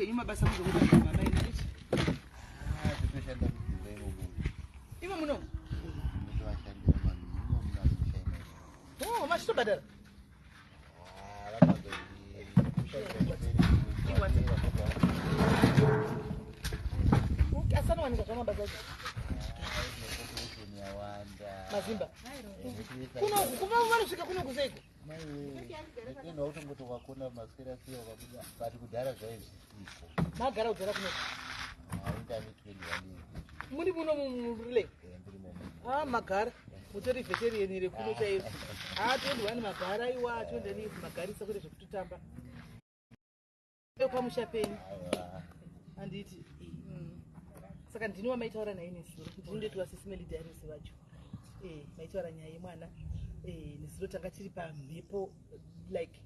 Zvenyu mabasa muzokuita mama ina ichi. Ah, totoshanda mudzimba imomo. Imo muno. Mutovashandira vanhu imo muna musha imomo. Oh, machitobhadhara. Ah, vanozoti kushandira Okay, asi anowanikwa zvamabasa acho. population yawanda. Mazimba. Nekuti Kunoku, kuva vanosvika kunoku seiko? Nekuti wautongoti wakona maswera sei wakabuda but kudhara zvaizvisiko. Magara kudhara kunoku. Haindani 21 years. Muri muno murule. Ndiri momo. Ah, magara. Mutori veterian rekuno chairo. Ah, 21 magara iwa, 21 years magarisa kwete zvekutotamba. Pamusha penyu. Aiwa. Handiti. Saka ndini wamaitaura naye nezuro. Ndini ndoti wasisi Diaries vacho. Maitaura nyaya yemwana. Nezuro tanga tiri pamhepo, like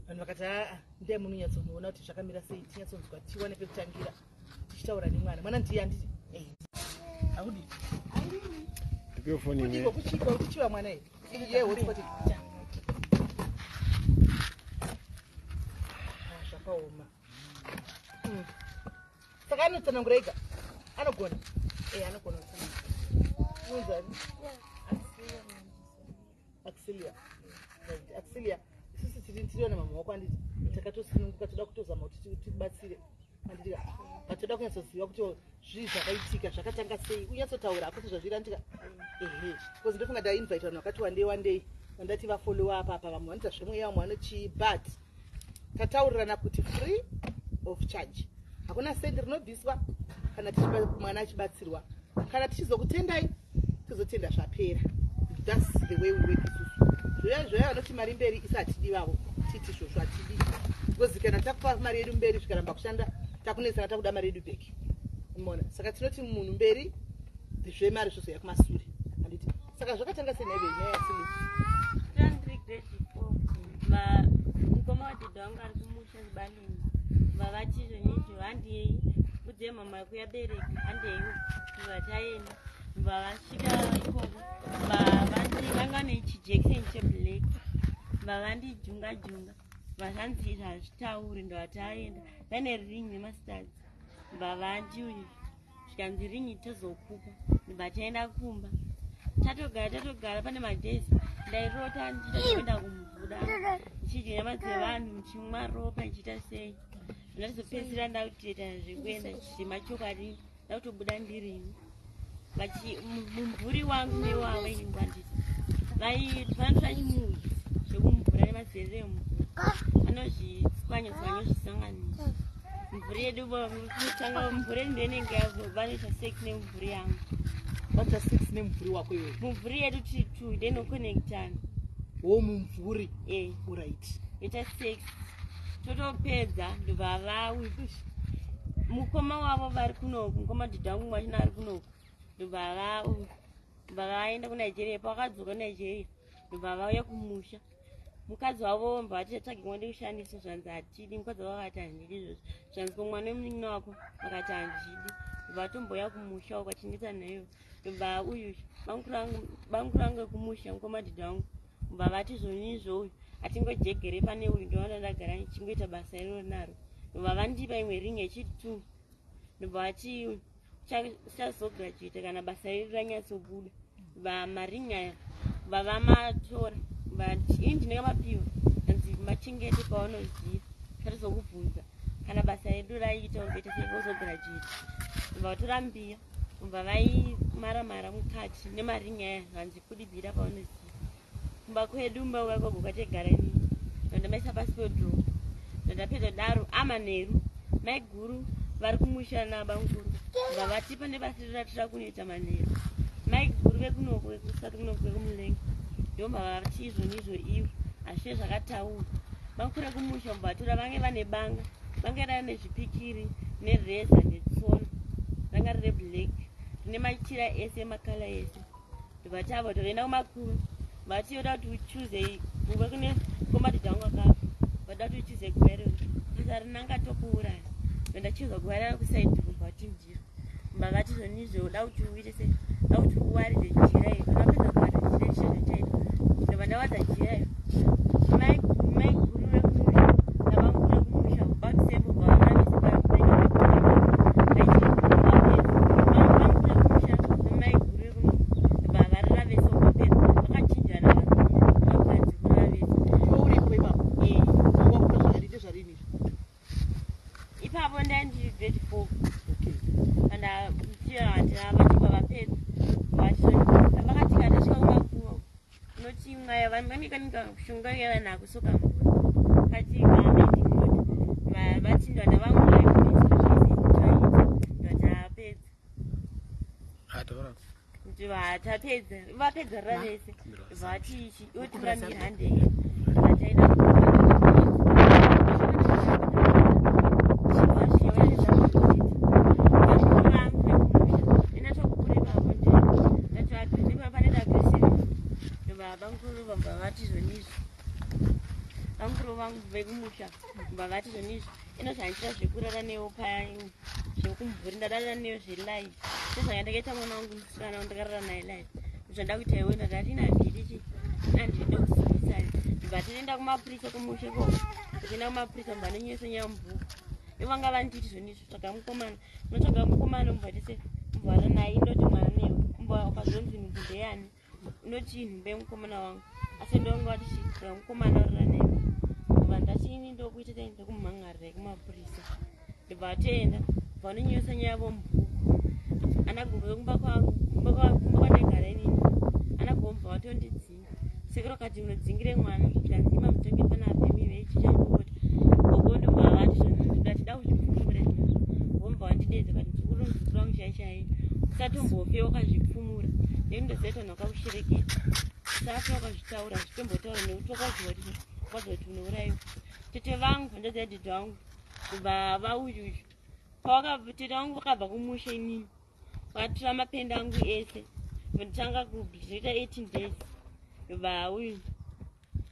vanhu vakati, aa, ndai munonyatsonoona kuti zvakamira sei, tinyatsonzwa, tiwane pekutangira tichitaura nemwana. Mwana ndiye, handiti? Haudi Ndipe foni. Kudiko kuchikwa kuchiwa mwana iyi ye hotspot. Ah, zvakaoma. Saka anotsanangura ega, anogona, anogona kutsanangura. Unonzani? Axilia. Right, Axilia, isusu tiriona mama wako, handiti? Takatosununguka, toda kutozama kuti tibatsire, handiti? But toda kunyatsoziva kuti zvii zvakaitika, zvakatanga sei, unyatsotaura akuti zvazviri, handika? Ehe, because ndofunga ndainvite vanhu vakati wandei wandei vandati vafollowa apa apa. Vamwe vanoita zvemweya, vamwe vanochii, but tataurirana kuti free of charge, hakuna sendi rinobviswa kana tichipa mwana achibatsirwa. Kana tichizokutendai, tozotenda zvapera. That's the way we work isusu. Zvoya zvoya vanoti mari mberi, isi hatidi vavo titi izvozvo hatidi, because kana takupa mari yedu mberi zvikaramba kushanda, takunetsana, takuda mari yedu back, mona. Saka tinoti munhu mberi, zvemari zvozoya kumasure, handiti? Saka zvakatanga senaive nyaya yasini? Ndiri grade 4. Mukoma wadhedha wangu ari kumusha kubanini vavati zvonizvo, handei udzei mama kuyabereka, handei. Vataenda, vavasvika ikoko, vavandi vanga nechijekiseni cheblack, vavandijunga junga, vazvanzi izvi hazvitauri. Ndovataenda vaine ring nemastuds, vavandi uyu zvikanzi ring tozokupa. Ndobva taenda kumba, tatogara tatogara, pane madays ndairota ndichida kuenda kumvura, ndichidya nyama dzevanhu, ndichimwa ropa, ndichiita sei. Ndazopedzisira ndakutoita zvekuenda zvemachokwadi, ndakutobuda ndirini. Mumvuri wangu newavo ingwanditi vanotora chimuti zvekumvura nemazerere emumvura, vanozvitswanya tswanya, zvisanganisa mvuri yedu. Tanga mvuri yedu ndoinenge vanoita sex nemumvuri yangu. Vanoita sex nemumvuri wako iwewe? Mumvuri yedu tiri two, ndenokonectana. Wo mumvuri? E. Alright. Yoita sex, totopedza, ndobva vawi mukoma wavo vari kunoku, mukoma dhidha wangu mwachina ari kunoku, ndobva vaenda kuNigeria. Pavakadzoka kuNigeria, ndobva vauya kumusha. Mukadzi wavo mbva vati tsvage mwana kushandisa, zvanzi hatidi. Mukadzi wavo akati handidi izvozvo. Zvanzi ko mwana wemunin'ina wako? Vakati handidi. Ndobva vatomboya kumusha uko vachindita naivo. Ndobva uyu bamukuru vangu vekumusha, mukoma dhidha wangu, mbva vati zvonizvo uyu hatingojegere pane uyu, ndoona ndagara ndichingoita basa iroro naro. Ndobva vandipa imwe ring yechi2, ndobva vati chazograduate kana basa redu ranyatsobuda. Vamaring aya vavamatora, ini ndinenge mapiwa, anzi machengete paunoziva, tatozokubvunza kana basa redu raita, uzoita sei uzograduate. Vatora mbiya, ubva vaimaramara mukati nemaring aya, vanzi kudidzira paunoziva. Kumba kwedu, mba kwagogo kwategara inini, ndamaisa pasi pedhoo. Ndapedza daro amanheru, maiguru vari kumusha nabamukuru vavati pane basa ratira kunoita manheru. Maiguru vekunoko, vekusati kunoko, vekumulenga, ndomba vati izvonizvo ivo hazvive zvakataurwa. Bamukuru vekumusha vatora, vange vane banga, banga rava nezvipikiri nereza netsono, ranga riri black, rine machira ese emakala ese. Ndobva tavo toenda kumakuru, vati yoda kuti uchuze guva kune komadhidha wangu akafa, vada kuti uchuze guva iroro, usarinanga tokuuraya. Ndandachuza guva rava kusaidi, kubva vati ndiro vavati zvonizvo uda kuti uite se da kuti uwaridze jira iyo, kana wapedza kuwaridza jira izvo zvachaita. Ndobva ndawadza jira iyo, maiguru vekumusha nabamukuru vekumusha bakusembo bvavanavisipavenga. Grade 4. Okay. Andachira vachibva vapedza, vakati kana tasvika kumakuva unoti mwaya vanikanika kushonga yava nako soka mvura kati vamendimota vati ndanda vamwaya ndatapedza. Ataura. Kuti vatapedza, vapedza rira vese, vati ichi iwotungamira handei vataida. Bamukuru vambva vati zvonizvo, bamukuru vangu vekumusha vambva vati zvonizvo, ino zvandichita zvekurara newo paya zvekumvuri, ndarara neyo zvelive sezvanga ndakaita mwana wangu musikana wandakarara naye live, zvanda kuita iwe ndandati nandidi chi nandidi kuzivisai. Ndibva tinoenda kumapurisa kumusha ikoko, tichienda kumapurisa mbva nonyeso nyaya mubhuku, ivanga vanditi zvonizvo, tsvaga mukomana, unotsvaga mukomana mubva tise mubvara naye, indoti mwana newe mubva ukazonzi nhumbu ndeyani, unoti nhumbu yemukomana wangu, asi ndonga vati tsvaga mukomana urara newe. Ndobva ndati ini ndokuita sei, ndokumhan'arira kumapurisa. Ndobva atoenda, bva unonyosa nyaya yavo mubhuku. Ana gogo vekumba kwangu, kumba kwandaigara inini, ana gogo mubva vatondidzinga. Sekuru akati unodzingire mwana, zvikanzi ima mutonge panapa imi vechichakokota. Gogo ndobva vati zvonida tida kuzvipfumura, vomubva vandidedza kati muzukuru, muzukuru wangu chai chai, usatombofe wakazvipfumura nekuti ndoziva vanhu vakakushereketa, usafe wakazvitaura, zvitombotaura nekuti wakaziva kuti wakaziva kuti unourayiwa. Tete vangu, handoziva dhidhi vangu kubva vauyuyu tete vangu vakabva kumusha inini, vakatora mapenda angu ese, ndotanga kubvita 18 days. Ndobva uyu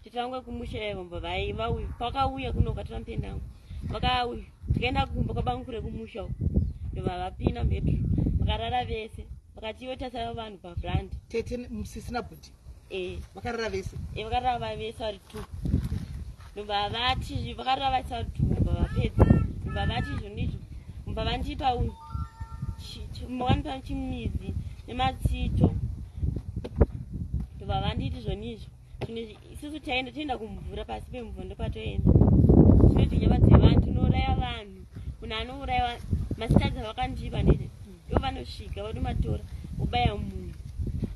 tete vangu vekumusha ivo mbva vauyu, pavakauya kuno vakatora mapenda angu, vakauya tikaenda kumba kwabankure kumusha uko, ndobva vapinda mubedroom vakarara vese, vakati iwe tasara vanhu pavhrandi. Tete musisi nabhudhi? E. Vakarara vese? E, vakarara vese vari two. Ndobva vati vakarara vese vari two, ndobva vapedza, ndobva vati izvo ndizvo, mubva vandipa uyu vandipa chimidzi nematsito, ndobva vanditi zvonizvo zvinhu isusu taenda toenda kumvura, pasi pemvura ndopatoenda tinoti nyama dzevanhu tinouraya vanhu, munhu anourayiwa masitadzi avakandipa nditi ivo vanosvika votomatora vobaya munhu,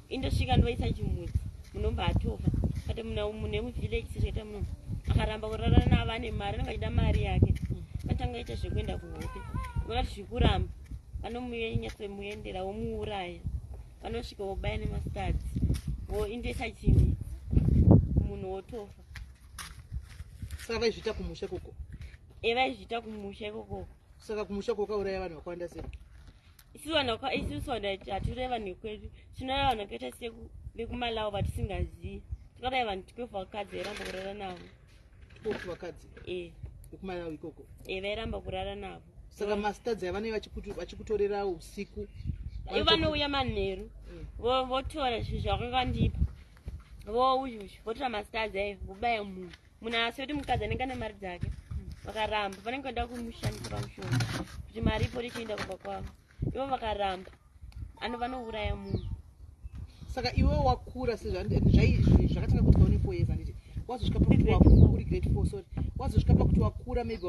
indosvika ndovaisa chimudzi, munobva atofa. Kati munhu munhu wemuvillage sezvaita muno akaramba kurara navo ane mari, anenge achida mari yake, vatanga ita zvekuenda kuhope, vakati zvikuramba vanomunyatsomuendera vomuuraya, vanosvika vobaya nemastadzi, voindoisa chimidzi, munhu wotofa. Saka vaizviita kumusha koko? E, vaizviita kumusha ikokoko. Saka kumusha kwakauraya vanhu vakawanda sei? Isusu vanhu isusu vanhu hatireve vanhu vekwedu, tinoreva vanhu vakaita sevekumalawi vatisingazivi. Takauraya vanhu 12 vakadzi vairamba kurara navo. 12 vakadzi? E. Vekumalawi ikoko? E, vairamba kurara navo. Saka mastadzi avanenge vachikutorera usiku? Ivo vanouya manheru, votora zvinhu zvavakandipa, vouyuzhu votora mastadzi ayo, vobaya munhu. Munhu asi kuti mukadzi anenge ane mari dzake, vakaramba vanenge vada kumushandisa pamushonga kuti mari ipo richienda kumba kwavo. Ivo vakaramba ano vanouraya munhu. Saka iwe wakura sezvakatanga kuti une 4 years, handiti? Wazosvika pakuti uri grade 4, sorry, wazosvika pakuti wakura maybe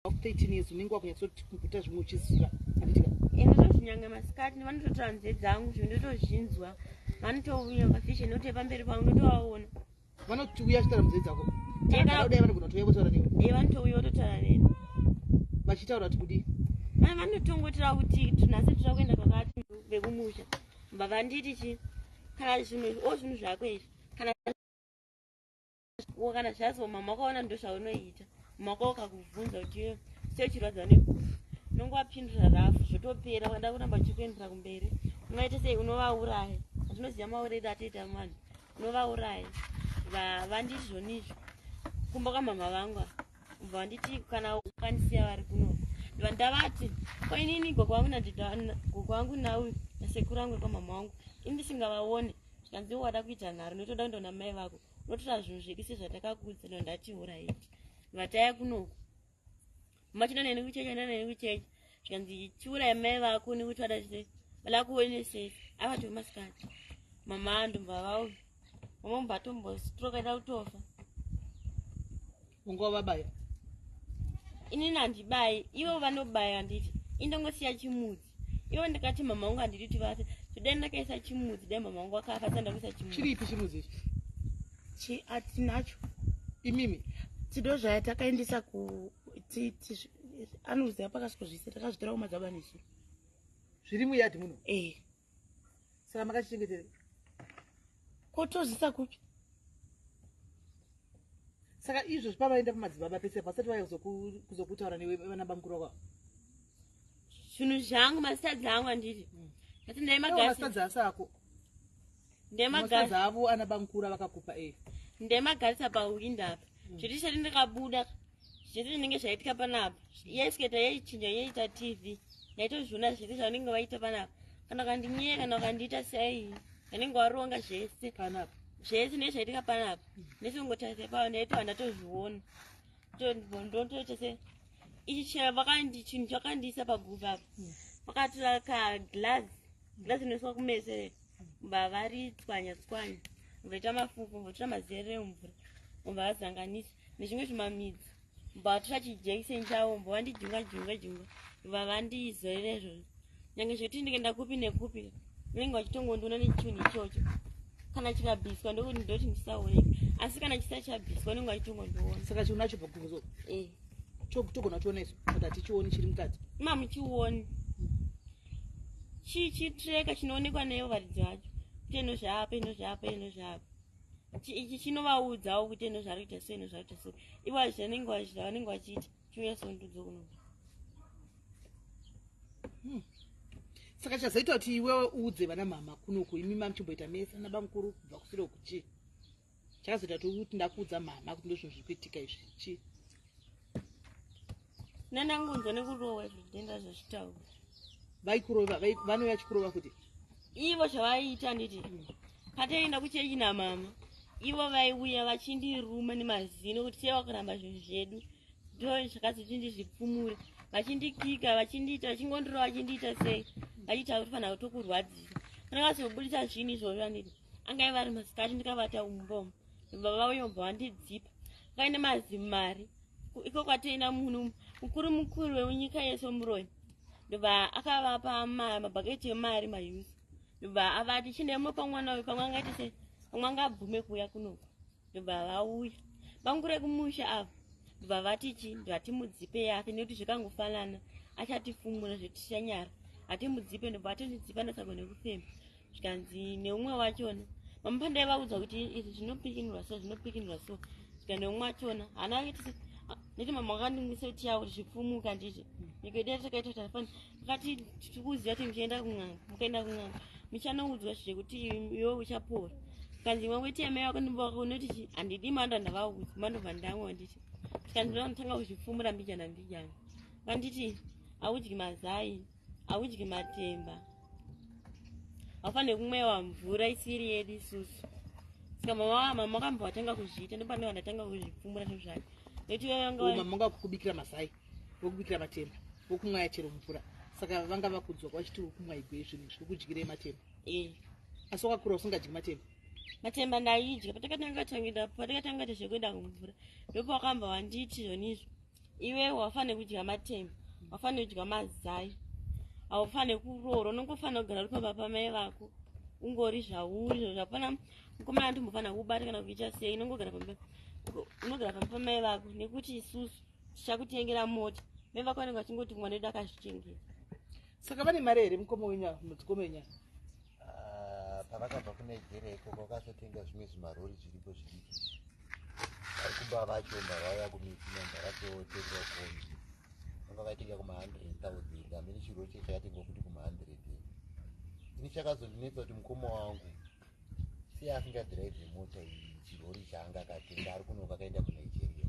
13 years, unenge wakunyatsoti zvimwe uchiziva, handitika? Ndotozvinyanga masikati, vanototora nzeve dzangu, zvo ndotozvinzwa, vanotouya pafishe note pamberi pangu, ndotovaona. Vanoti uya achitaura munzeve dzako? Kudai vanogona kutouya votaura newe? E, vanotouya vototaura neni. Vachitaura kuti kudii? Vanotongotira kuti nhasi tira kuenda kwakati vekumusha, mbva vanditi chi kana zvinhu o zvinhu zvako izvi kana kana zvazo mama wakaona ndo zvaunoita, mama wako ukakubvunza kuti sei uchirwadza neguvhu, unonge wapindura rafu, zvotopera. Ukada kuramba uchikuendera kumberi unoita sei? Unovauraya. Atinoziva maurayiro atoita vanhu, unovauraya. Vanditi zvonizvo kumba kwamama vangu ava, ubva vanditi kana ukandisiya vari kuno, ndibva ndavati ko inini gogo wangu gogo wangu nauyu nasekuru angu ekwamama wangu ini ndisingavaone, zvikanzi iwe wada kuita nharo, unotoda kundoona mai vako, unotora zvinhu zvedu sezvatakakudza. Ndo ndati uraiti vataya kunoku machida neni kuchecha, nda neni kuchecha, zvikanzi chiuraya mai vako nekuti vada vada kuonesesa avati masikati mama ndombva vauya, mama mbva tombostroka ida kutofa. Unga wavabaya? Inini handibayi, ivo vanobaya handiti. Indongosiya chimudzi. Ivo ndakati mama vangu handidi kuti vafe. Dai ndakaisa chimudzi dai mama vangu vakafa, sanda kuisa chimudzi. Chiripi chimudzi ichi? Chi atinacho. Imimi tido zvaya takaendesa ku anoziva pakasvikozvise takazvitora kumadzababa nesu. Zviri muyadhi muno? Eh. Saka makachichengeterei? Kotozvisa kupi? Saka izvozvi pavaenda pamadzibaba pese pasati vauya kuzokutaura newe vana bamukuru vako? Zvinhu zvangu, masitadzi angu handiti. Asi ndaimagasitadzi asi ako. Ndaimagasitadzi avo ana bamukuru vakakupa eh. Ndaimagarisa pahwindo apa. Zviti chati ndikabuda zvese zvinenge zvaitika panapa. Yaisiketa yaichinja yaita TV. Ndaitozviona zvese zvavanenge vaita panapa. Kana ukandinyeya kana ukandiita sei vanenge varonga zvese panapa. Zvese nezvaitika panapa. Nesongotarisa pavo ndaitova ndatozviona. Ndotoita se ichi chaya vakandi chinhu chakandiisa paguva apa. Vakatora ka glass, glass inoiswa kumeso mba varitswanya tswanya. Vaita mafufu, votora mazere emvura, mba vazanganisa nezvimwe zvimamidzi. Mba vatora chijekiseni chavo, mba vandijunga junga junga, mba vandizorera izvozvo. Nyange zvekuti ndikaenda kupi nekupi, vanenge vachitongondiona nechinhu ichocho. Kana chikabviswa ndokuti ndoti ndisaoneka, asi kana chisati chabviswa vanenge vachitongondiona. Saka chiunacho paguva Eh. togona kuchiona isu but hatichioni chiri mukati. Mamuchioni. Chitreka chinoonekwa naivo varidzi vacho kuti eno zvaapa, eno zvaapa, eno zvaapa. Ichi chinovaudzawo kuti eno zvari kuita so, eno zvari kuita so. Ivo vanenge vachiita chiuya sondudzo kuno. Saka chazoita kuti iwewe uudze vana mama kunoku, imi mamuchimboita mese ana bamukuru kubva kusure uku chii? Chakazoita kuti uti ndakuudza mama kuti ndozvinhu zviri kuitika izvi chii? Nandangonzwa nekurohwa izvo ndenda zvazvitaura. Vaikurova, vanouya chikurova kuti? Ivo zvavaiita nditi pataienda kuchechi namama, ivo vaiuya vachindiruma nemazino kuti sei wakuramba zvinhu zvedu. Ndo zvakazoti ndizvipfumure, vachindikika, vachindiita, vachingondirova, vachindiita sei, vachiita kuti fanira kutokurwadzisa. Kana vazobudisa zvinhu izvozvo handiti, angaiva ari masikati ndikavata mumba umu, baba vauya ubva vandidzipa. Vakaenda mazimari iko kwatoenda munhu mukuru mukuru wenyika yese muroyi, ndobva akavapa mabhaketi emari mayusi, ndobva avati chiendai munopa mwana uyu, pamwe angaite sei, pamwe angabvume kuuya kunoku. Ndobva vauya bangure kumusha ava, ndobva vati chi ndobva timudzipe yafe nekuti zvikangofanana achatifumura zvetichanyara, hatimudzipe. Ndobva atondidzipa ndasagone kufema. Zvikanzi neumwe wachona mama pandaivaudza kuti izvi zvinopikinirwa so, zvinopikinirwa so, zvika neumwe wachona hana akati neti mama vakandimwisa kuti yavo kuti zvipfumuka ndizvo nyika yedu yatakaita kuti hafani vakati tikuziva kuti muchienda kun'anga, mukaenda kun'anga muchanoudzwa zvekuti iwe uchapora. Kanzi mwa weti yamai vako ndibva unoti chi handidi mando ndavaudza mandobva ndamwa nditi zvikanzi ndinotanga kuzvipfumura mbijana mbijana. Vanditi haudyi mazai, haudyi matemba, haufaniri kumwewa mvura isiri yedu isusu. Saka mama vakambva vatanga kuzviita, ndopane vandatanga kuzvipfumura zvinhu zvacho. Nekuti vanga Mama vanga kukubikira mazai, vokubikira matemba, vokumwaya chero mvura. Saka vanga vakudzwa vachiti uri kumwa igwe zvinhu izvi, ukudyirei matemba? Eh. Asi wakakura usingadyi matemba? Matemba ndaidya patakatanga patakatanga zvekuenda kumvura, ndopawakambva wanditi zvonizvo iwe wafanira kudya matemba, wafanira kudya mazai, haufaniri kuroora, unongofanira kugara uri pamba pamai vako ungori zvauri izvozvo. Hapana mukomana andombofanira kubata kana kuita sei, unongogara pamba, unogara pamba pamai vako nekuti isusu tichakutengera mota. Mai vako vanenge vachingoti mwana wedu akazvichengeta. Saka vane mari here mukoma wenyu, mudzikoma wenyu? Pavakabva kuNigeria ikoko vakazotenga zvimwe zvimarori zviripo zvidiki izvi. Vari kumba vacho vauya kumiti vatotenga kombi, vanga vaitenga kuma100 000. Hamene chirori che chakatengwa kuti kuma100. Ini chakazondinetsa kuti mukoma wangu sei asingadhiraivhi mota iyi, chirori chaanga akatenga ari kunoka akaenda kuNigeria,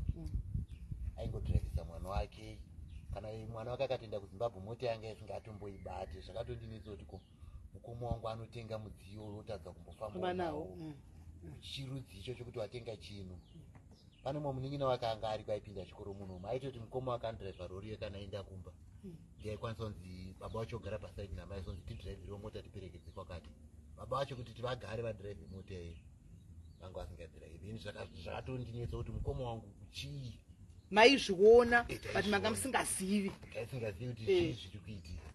aingodhiraivhisa mwana wake. Kana mwana wake akatoenda kuZimbabwe mota yanga isingatomboibate. Zvakatondinetsa kuti ko mukoma wangu anotenga mudziyo unotadza kumbofamba nawo, chirudzi ichocho kuti watenga chinhu. Pane mumwe munin'ina wake anga ariko aipinda chikoro munomu, aitoti mukoma wake anodhiraivha rori kana aenda kumba, ndiaikwanisa kunzi baba vacho ogara pasaidi namai, zonzi tidhiraivhirewo mota tiperekedze kwakati. Baba vacho kuti tivagare vadhiraivhe mota iyi, vanga vasingadhiraivhi. Ini zvakatondinetsa kuti mukoma wangu chii. Maizviona, Eh, but manga taizviona. musingazivi. Taisingazivi kuti Eh. zvii zviri kuitika.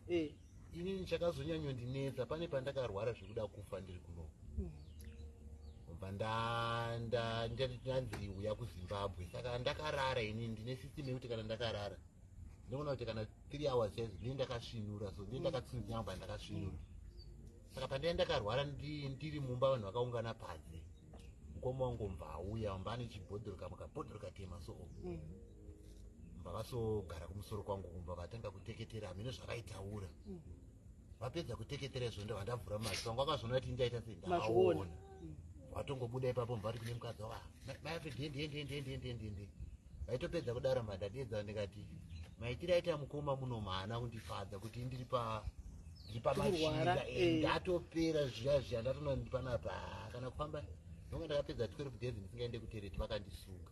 Inini chakazonyanyondinetsa, pane pandakarwara zvekuda kufa ndiri kuno, bva ndanzi uya kuZimbabwe. Saka ndakarara, inini ndine system yekuti kana ndakarara ndinoona kuti kana 3 hours chaizvo ndine ndakasvinura, so ndine ndakatsinzinyamba ndakasvinura. Saka pandai ndakarwara ndiri mumba, vanhu vakaungana panze, mukoma wangu mva auya, mba ane chibhodhoro kamwe, kabhodhoro katema, so mba vasogara kumusoro kwangu kumba, vatanga kuteketera, hamene zvavaitaura. Vapedza kuteketera izvo, ndobva ndavhura maziso angu, akazoona kuti ndaita sei. Mazviona. Ndaona vatongobuda ipapo, mva vari kune mukadzi wava maafred, endi endi endi endi endi endi endi. Vaitopedza kudaro, mba ndadedza, ndikati maitiro aita mukoma muno haana kundifadza, kuti ndiri pa ndiri Kurwara, pamachira. Ndatopera zviya zviya, ndatoona ndi panapa kana kufamba, ndonga ndakapedza 12 days ndisingaende kutereti, vakandisunga.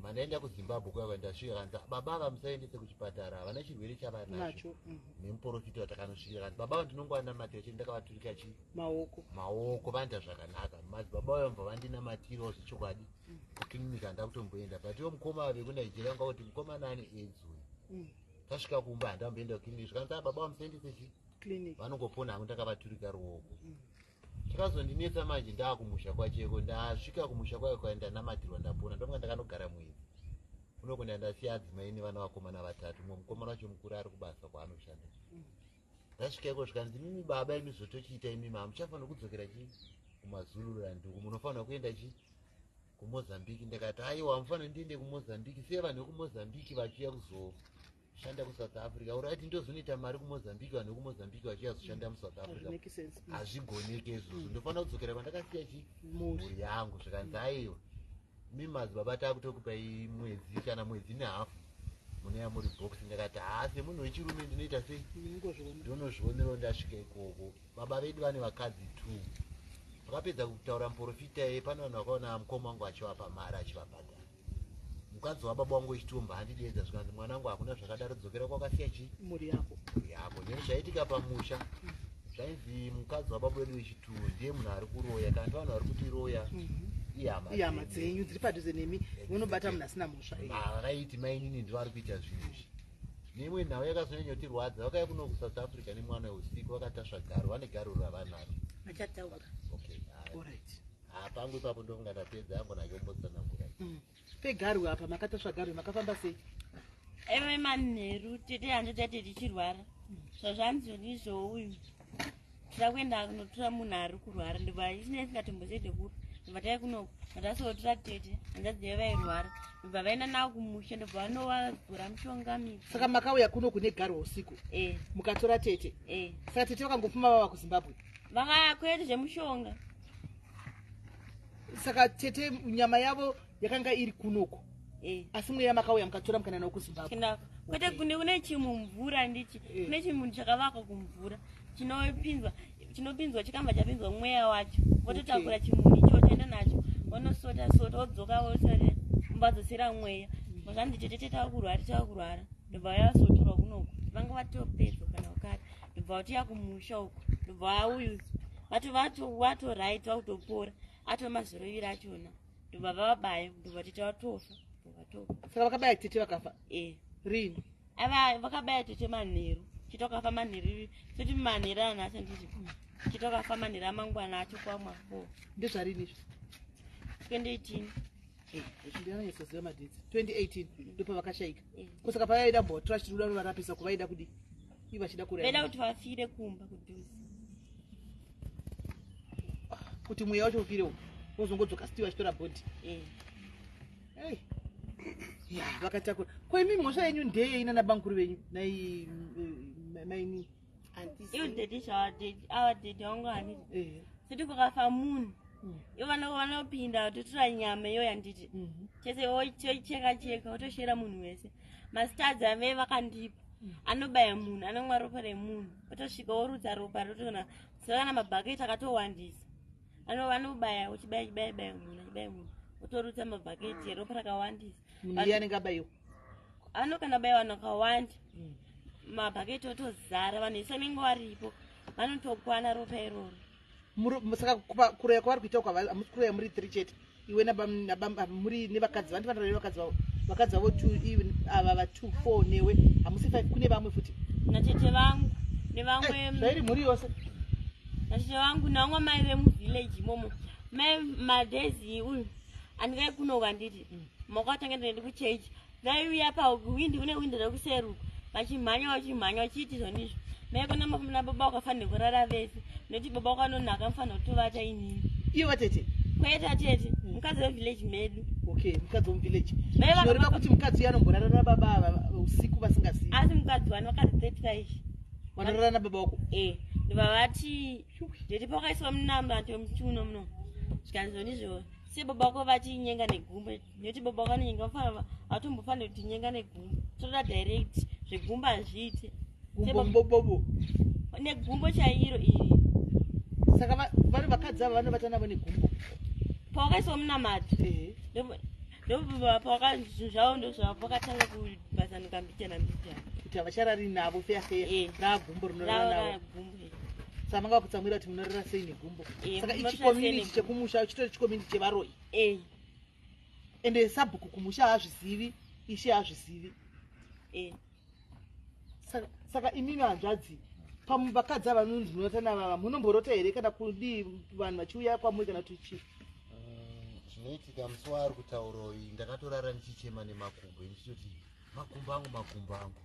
Mandaenda kuZimbabwe kuya, ndasvika kanzi, "Baba ava musaendese kuchipatara, havana chirwere chavanacho." Nacho. Nemuprofita watakanosvikira kanzi, "Baba ava ndinongowanamatira chete, ndakavaturika chi Maoko. maoko, vanoita zvakanaka." Madzibaba vayo mubva vandinamatirawo zvechokwadi. Kuklinika handa kutomboenda, but iwo mukoma vekuNigeria vanga kuti mukomana ane AIDS uyu. Tasvika kumba, handamboenda kuklinika, zvikanzi, "Ah, baba vamusaendese chi Clinic. vanongopona hangu, ndakavaturika ruoko." Chakazondinetsa manje, ndaakumusha kwacheko, ndasvika kumusha kwayo kwaya, ndanamatirwa, ndapona, ndofunga ndakanogara mwedzi unokunda, ndasiya adzimai nevana vakomana vatatu, mumwe mukomana wacho mukuru ari kubasa kwaanoshanda. Ndasvika iko, zvikanzi, "Mimi baba, imi zvotochiita imimi, hamuchafanira kudzokera chi kumaZululand uku, munofanira kuenda chi kuMozambique." Ndikati, "Aiwa, hamufanira ndiende kuMozambique, sei vanhu vekuMozambique vachiuya kuzoshanda kuSouth Africa? Uraiti ndozonoita mari kuMozambique, vanhu vekuMozambique vachiuya kuzoshanda muSouth Africa?" Hazvimake sense. Hazvigoneke izvozvo, ndofanira kudzokera kwandakasiya chi Mhuri. mhuri yangu. Zvikanzi, "Aiwa, mi madzibaba, takutokupai mwedzi kana mwedzi nehafu, munoya muri box." Ndakati, "Haa, semunhu wechirume ndinoita sei?" Munongozviona. Ndonozvionerawo ndasvika ikoko. Baba vedu vane vakadzi two. Vakapedza kutaura muprofita ye, pane vanhu vakaona mukoma wangu achivapa mari, achivabhadhara. Mukadzi wababa wangu wechitomba handidedza, zvikanzi, "Mwana wangu, hakuna zvakadaro, dzokera kwakasiya chi Mhuri yako. mhuri yako." Neni zvaitika pamusha zvainzi mukadzi wababa wedu wechituwo ndiye munhu ari kuroya, kana ti vanhu vari kutiroya ihama Ihama dzenyu. dzenyu dziri padhuze nemi, munobata munhu asina mhosva. Vaiti mainini ndivo vari kuita zvinhu izvi. Neimwe nhau yakazonyanyotirwadza, vakauya kuno kuSouth Africa nemwana weusiku, vakatasva garo, vane garo ravanaro. Vachataura. Okay, haya. Alright. Ha, pangu ipapo ndofunga ndapedza yangu nachombotsanangura. Pegarwe apa, makatasva garwe, makafamba sei? Eve manheru tete hanzvadzi tichirwara, zvazvanzonizvo uyu tida kuenda kunotora munhu ari kurwara, ndobva isina isingatombosede kupi, ndobva taiya kunoku, ndatasotora tete hanzvadzi yavo vairwara, ndobva vaenda navo kumusha, ndobva vanovazora mushonga midzi. Saka makauya kuno kune garwe usiku? E. Mukatora tete? E. Saka tete vakangofuma vava kuZimbabwe? Vakakwete zvemushonga. Saka tete nyama yavo yakanga iri kunoku? E. Asi mweya makauya mukatora, mukaenda nawo kuZimbabwe? Kenda kwete. Kune chimumvura ndichi kune chimunhu chakavakwa kumvura, chinopinzwa chikamba, chapinzwa mweya wacho, vototakura chimunhu ichocho, enda nacho, vonosota sota, wodzoka, vosore vadzosera mweya. Zvanzi tete tava kurwara, tava kurwara, ndobva vasotorwa kunoku, vanga vatopedzwa kana ukati, ndobva vatoya kumusha uku, ndobva vauyu vato vato vato right, vakutopora, atova mazoriviri achona, ndobva vavabaya, ndobva tete vatofa, ndobva vatofa. Saka vakabaya tete vakafa? E. Rini? Ava vakabaya tete manheru, chete wakafa manheru, soti manheru anhasi handiti, chete wakafa manheru amangwana acho kwamwa 4. Ndezvarini izvi? 2018. Ndinanyatsoziva madates, 2018 ndopavakashaika? Eh. Kusaka pavaida mbotora chiri kuda kuvaida kudi ivo vachida Vaida kuraya? kuti vafire kumba kudhuze. Kuti mweya wacho ufire uku, wozongodzoka still vachitora body? Eh. Ei. Ya, vakatakura. Ko imi mhosva yenyu ndeyei nana bamukuru venyu nai maini? Ivo dhedhi ava, dhedhi vangu handiti, soti kukafa munhu, ivo vanopinda totora nyama iyoyo handiti, chese vocheka cheka, votoshera munhu wese. Masitadzi ave vakandipa anobaya munhu, anomwa ropa remunhu, otosvika orutsa ropa, rotona saka kana mabhaketi akatowandisa. Anobaya uchibaya, chibaya baya munhu, achibaya munhu, otorutsa mabhaketi eropa rakawandisa. Munhu iye anenge abayiwa? Anokana baya vanhu vakawanda, mabhaketi otozara, vanhu vese vanenge varipo vanotokwana ropa iroro. Saka kuroya kwavari kuita uku, hamusi kuroya muri three chete, iwe muri nevakadzi, vanti vanoroya nevakadzi vavo? Vakadzi vavo two, even ava va 2 4 newe hamusi 5, kune vamwe futi? Natete vangu nevamwe. Zvairi mhuri yose. Natete vangu nevamwe mai vemuvillage imomo. Mai madhezi uyu andingai kunoka nditi makatanga ndoende kuchechi, vaiuya pahwindi, kune hwindi rekuseruka, vachimhanya vachimhanya vachiiti zvonizvo. Mai kona nababa vakafanira kurara vese nekuti baba vakanonaka mufanira kutovata inini. Iye vatete? Kwete, atete mukadzi wevillage medu. Okay, mukadzi womuvillage. Mai Zvinoreva kuti mukadzi uyo anomborara nababa ava usiku vasingazivi? Asi mukadzi wani vakadzi 35. Vanorara nababa wako? E, ndobva vati ndeti pakaiswa munamato muchiuno muno, zvikanzi zvonizvo se baba vako vachinyenga negumbo, nekuti baba vako anonyenga, hatombofanira kuti nyenga negumbo, toda direct, zvegumbo hazviite. Gumbo mbobobo? Negumbo chairo iri. Saka vari vakadzi ava vanovata navo negumbo? Pawakaiswa munamato, ndobva zvinhu zvavo ndozvavakatanga kubazanuka mbijana mbijana. Kuti havacharari navo feya feya? Eh. Raagumbo rinorara navo. Gumbo. Saka manga kutsamwira kuti munorara sei negumbo? Eh, Saka munorara ichi sei community negumbo. chekumusha chitori chicommunity chevaroyi? E. Ende sabhuku kumusha haazvizivi, ishe haazvizivi? E. Saka imimi hanzvadzi, pamuvakadzi ava vanonzi munovata navava, munomborota here kana kudii vanhu vachiuya kwamuri kana kuti chii? Zvinoitika musi waari kutaura uyu, ndakatorara ndichichema nemakumbo, ndichitoti makumbo angu, makumbo angu.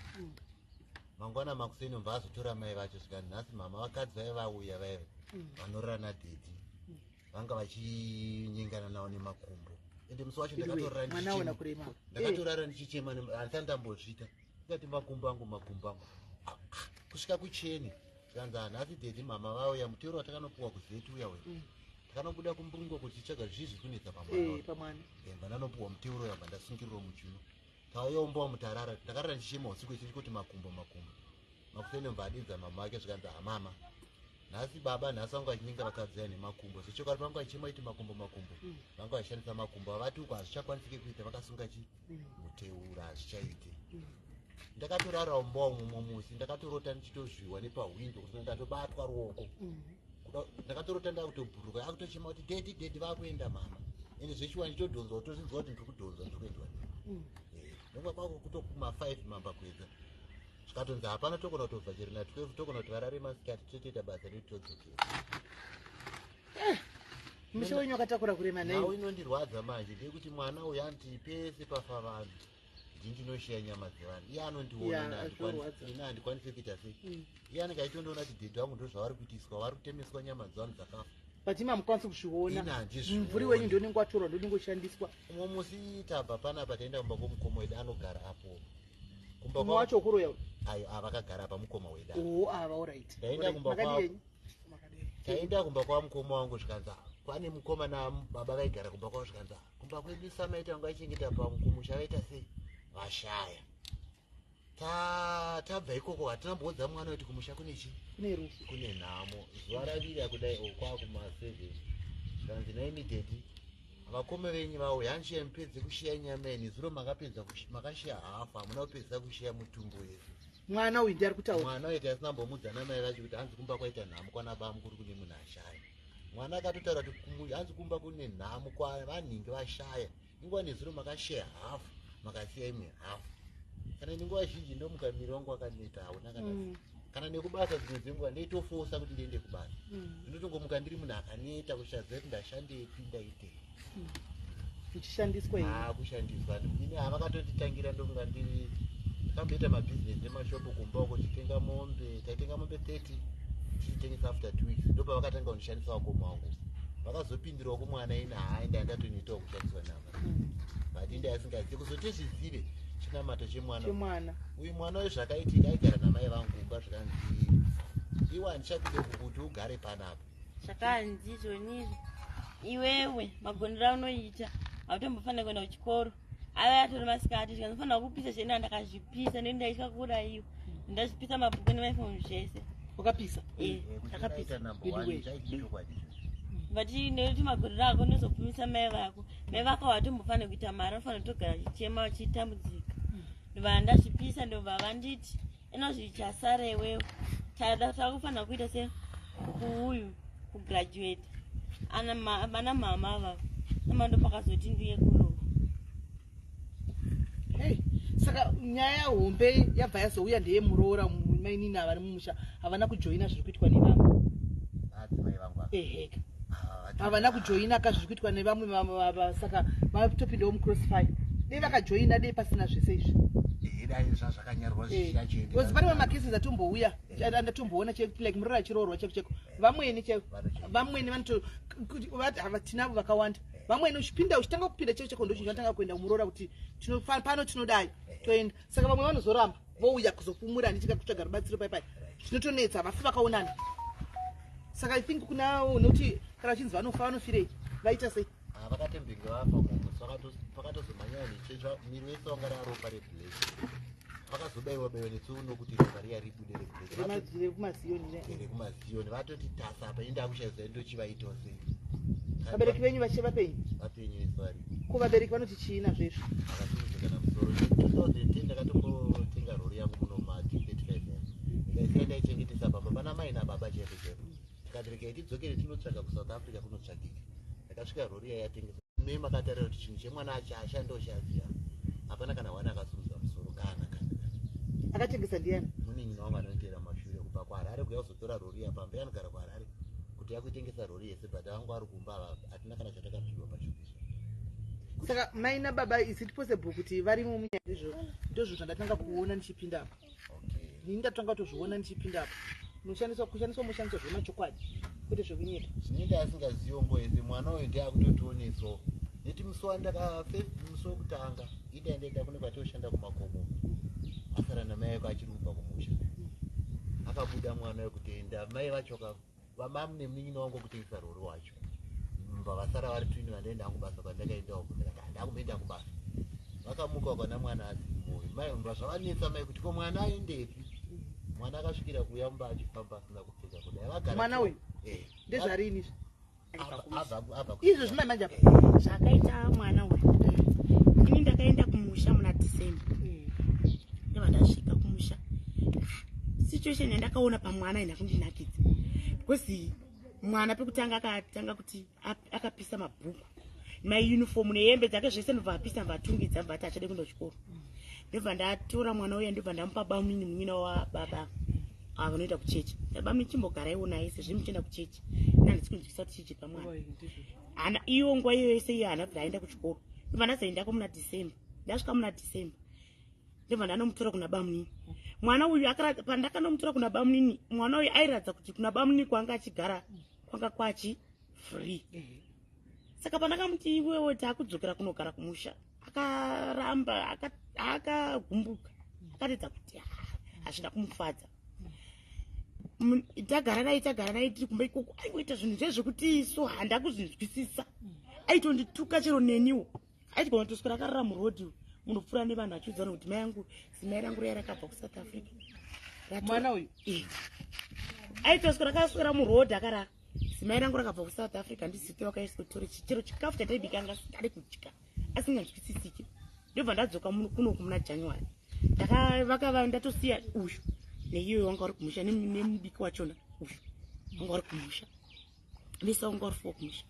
Mangwana makuseni mva azotora mai vacho, svika nhasi mama vakadzi vaiva vauya vaiva vanorara nadhedhi, vanga vachinyengana navo nemakumbo. Ende musi wacho ndakatorara Mwana aona ndichichema. kurema. Ndakatorara ndichichema, handisati ndambozviita, ndikati makumbo angu, makumbo angu. Ah, ah, kusvika kucheni zvikanzi hanhasi dhedhi mama vauya, mutero watakanopuwa kuzeti uya uya, takanobuda kumbungo kuti titsvaga zvii zviri kunetsa pamwana. Pamwana. Ndabva ndanopuwa muteuro, yabva ndasungirirwa muchiuno, tauyaumbowa mutarara. Ndakarara ndichichema usiku ichi kuti makumbo, makumbo. Makuseni mva adidza mama ake, zvikanzi hamama nhasi baba nhasi vangu vachinyenga vakadzi aya nemakumbo. Zvechokwadi vanga vachichema iti makumbo, makumbo, vanga vachishandisa makumbo. Havati uko hazvichakwanisike kuita, vakasunga chi muteuro, hazvichaite. Ndakatorara umbowa mumwe musi, ndakatorota ndichitozviwa nepahwindo kuti ndatobatwa ruoko. Ndakatorota ndakutobhuruka, akutochema kuti daddy, daddy, vakuenda mama. Ende zvechiwa ndichitodhonzwa, kutozvinzwa kuti ndiri kudhonzwa, ndiri kuendwa. Nonga kwako kutokuma 5 mamba kuedza, zvikatonzi hapana, togona kutobva chero na12, togona kuti varare masikati, totoita basa redu todzokera. Musha wenyu wakatakura kurema. Nhau Nai. inondirwadza manje ndeyekuti mwana uyu anti pese pafa vanhu ndindinoshiya nyama dzevanhu, iye anondiona. Ya, zvorwadza. Ina handikwanisi kuita sei? Iye anenge achitondiona kuti dhedhi vangu ndozvavari kuitiswa, vari kutemeswa nyama dzevanhu dzakafa. But imi hamukwanisi kuzviona? Ini handizvioni. Mumvuri wenyu ndonenge watorwa, ndonenge ushandiswa. Umwe musi tabva panapa taenda kumba kwomukoma wedu anogara apo kumba. Mumwe wacho ukuroya? Ayo avakagara apa mukoma wedu apa. Oo, ava, alright. Ndaenda kumba Makadii kwavo. henyu? Taenda kumba kwamukoma wangu, zvikanzi "Ah, pane mukoma nababa vaigara kumba kwavo." Zvikanzi "Ah, kumba kwedu samaita vangu vaichengeta pamukumusha vaita sei vashaya." Tabva ikoko hatina mboudza mwana kuti kumusha kune chii. Kune rufu. Kune nhamo. Zuva ravira kudai o kwakuma7, zvikanzi naimi dhedhi, vakome venyu vauya, handichiya mupedze kushiya nyama yeni zuro makapedza makashiya hafu, hamuna kupedza kushiya mutumbu wese. Mwana uyu ndiye ari kutaura? Mwana uyu asina mbomudza namai vacho kuti hanzi kumba kwaita nhamo kwana bamukuru, kune munhu ashaya. Mwana akatotaura kuti hanzi kumba kune nhamo kwavanhingi vashaya, inguva nezuro makashiya hafu, makasiya imwe hafu. Kana nenguva zhinji ndomuka miri wangu wakaneta, hauna kana kana nekubasa. Dzimwe dzenguva ndeitofosa kuti ndiende kubasa, ndinotongomuka ndiri munhu akaneta, kushaziva kuti ndashandepi, ndaitei. Uchishandiswa here? Ah, kushandiswa ini havakatotitangira. Ndokunga ndiri takamboita mabhizinesi nemashopu kumba uko, tichitenga mombe, taitenga mombe 30 tichitengesa after 2 weeks. Ndopavakatanga kundishandisa vakoma vangu, vakazopindirawo kumwana. Ina hai, ndandatonyitawo kushandiswa nama, but inde asingazivi kuzotizvizive chinamato chemwana. Chemwana. Uyu mwana uyu zvakaitika aigara namai vangu kumba, zvikanzi iwe handichakude kuti ugare panapa. Zvakanzi zvonizvo iwewe magondero aunoita hautombofanira kuenda kuchikoro. Ave atori masikati, zvikanzofanira kupisa zvena, ndakazvipisa nekuti ndaitya kuurayiwa. Ndazvipisa mabhuku nemaifoni zvese. Wakapisa? Eh. Takapisa. Number one, chaichokwadi. But nekuti magondero ako unozopfumisa mai vako, mai vako havatombofanira kuita mari, vanofanira kutogara vachichema vachitambudzika. Ndobva ndazvipisa, ndobva vanditi inozvichasara iwewe, takufanira kuita se kuuyu kugraduate ana mama ava nama, ndopakazoti ndiye kuno. Saka nyaya hombe yabva yazouya ndeyemuroora, mainini vari mumusha havana kujoina zviri kuitwa nevamwe. Adzimai vangu ava. Eheka. Ah, Havana kujoina ka zviri kuitwa nevamwe saka vatopindawo mucrossfire. Dei vakajoina, dei pasina zvese izvi. Eh, dai zvazvakanyarwa zvichiyachoendera. Because pane mamwe macases atombouya andatomboona like muroora achiroorwa cheko cheko, vamwene cheko vamwene vanoto kuti hava tinavo vakawanda. Vamwene uchipinda, uchitanga kupinda cheko cheko, ndochinhu chinotanga kuenda kumuroora kuti pano tinodai toenda. Saka vamwe vanozoramba vouya kuzofumura, handitika, kutsvaga rubatsiro pai pai zvinotonetsa, vafi vakaonana. Saka I think kuna nokuti kana vachinzi vanofa, vanofirei, vaita sei? Ah, vakatembenge vafa musi pakatozomhanya nechechi, miri wese wanga raropa reblack, vakazobaiwa baiwa netsono kuti ropa riya ribude reblack. Rekumaziyoni. Rekumaziyoni. Vatoti tasa apa, inde akushaisa ndochivaitawo sei? Vabereki venyu vachiva vapenyu? Vapenyu vese vari. Ko vabereki vanoti chii nazvo izvi? Akasimudza kana musoro. 2010 ndakatombotenga rori yangu muno ma 35, ndikaisiya, ndaichengetesa pamba pana mai nababa chaipo chaipo. Tikati regai tidzokere tinotsvaga kuSouth Africa, kunotsvagika. Ndakasvika rori iya yatengeswa. Me makatarira kuti chinhu chemwana achashanda ushaziya, hapana kana wana akasimudza musoro, kana kana kana. Akatengesa ndiani? Munin'ina wangu anoendera mashure kubva kuHarare kuya kuzotora rori iya pamba. Anogara kuHarare, kuti yakuitengesa rori yese, but vangu ari kumba ava, hatina kana chatakapiwa pachinhu izvo. Saka mai nababa, is it possible kuti varimo munyaya? Izvo ndozvo zvandatanga kuona ndichipinda apa. Ini ndatanga kutozviona ndichipinda apa. Munoshandiswa kushandiswa, moshandiswa zvemachokwadi, kwete zvekunyepa. Zvinoita asingazivi ngo ese mwana uyu ndiye akutotionesawo neti musi wandaka first, musi wekutanga indaendaenda kune kwatoshanda kumakomo, asara namai ako achiri kubva kumusha, akabuda mwana wekutenda mai vacho vamamu nemunin'ina wangu wekutengesa rori wacho mba vasara vari twini. Vandaenda hangu basa kwandakaendawo, ndikati handakumboenda kubasa. Vakamuka vakaona mwana asimo. Mai mba zvavanetsa mai kuti ko mwana aendepi? Mwana akasvikira kuuya mumba achifamba asina kupfeka kudai, vagara. Mwana uyu? Eh. Ndezvarini izvi? Abva Izvo zvimai manje apa. Zvakaita mwana uyu, ini ndakaenda kumusha muna December. Ndobva ndasvika kumusha, situation yandakaona pamwana ina kundinakidza, because mwana pekutanga akatanga kuti akapisa mabhuku, mauniform nehembe dzake zvese, ndobva apisa, ndobva atungidza, ndobva ati achade kuenda kuchikoro. Ndobva ndatora mwana uya, ndobva ndamupa bamini, munyina wababa ava vanoenda kuchechi. Bamini, chimbogaraiwo naye sezvo muchienda kuchechi, nandisi kunzwisa kuti chichi pamwana hana iyo nguva iyo yese iyo hana bva aenda kuchikoro. Ndobva ndazoendako muna December. Ndasvika muna December, ndobva ndanomutora kuna bamunini. Mwana uyu pandakanomutora kuna bamunini, mwana uyu airatidza kuti kuna bamunini kwanga achigara kwanga kwachi free. Saka pandakamuti, "Iwewe, taakudzokera kunogara kumusha," akaramba, akagumbuka, akaratidza kuti "Ah, hazvina kumufadza." Tagara naye, tagara naye tiri kumba ikoko, aingoita zvinhu zvezvekuti so handakuzvinzwisisa. Aitondituka chero neniwo. Aitigona kutoswera akarara murodhi, munopfuura nevanhu vachiudzana kuti mai angu, zimai rangu riya rakabva kuSouth Africa. Mwana uyu? Eh. Aitoswera akaswera murodhi akarara. Zimai rangu rakabva kuSouth Africa, ndisite wakaiswa tore chero chikafu chataibika anga asingade kudya, asinganzwisisiki. Ndobva ndadzoka kunoku muna January. Ndakavakava ndatosiya uyu neiyoyo wanga uri kumusha, nemudiki wachona uyu wanga uri kumusha, vese wanga uri four kumusha.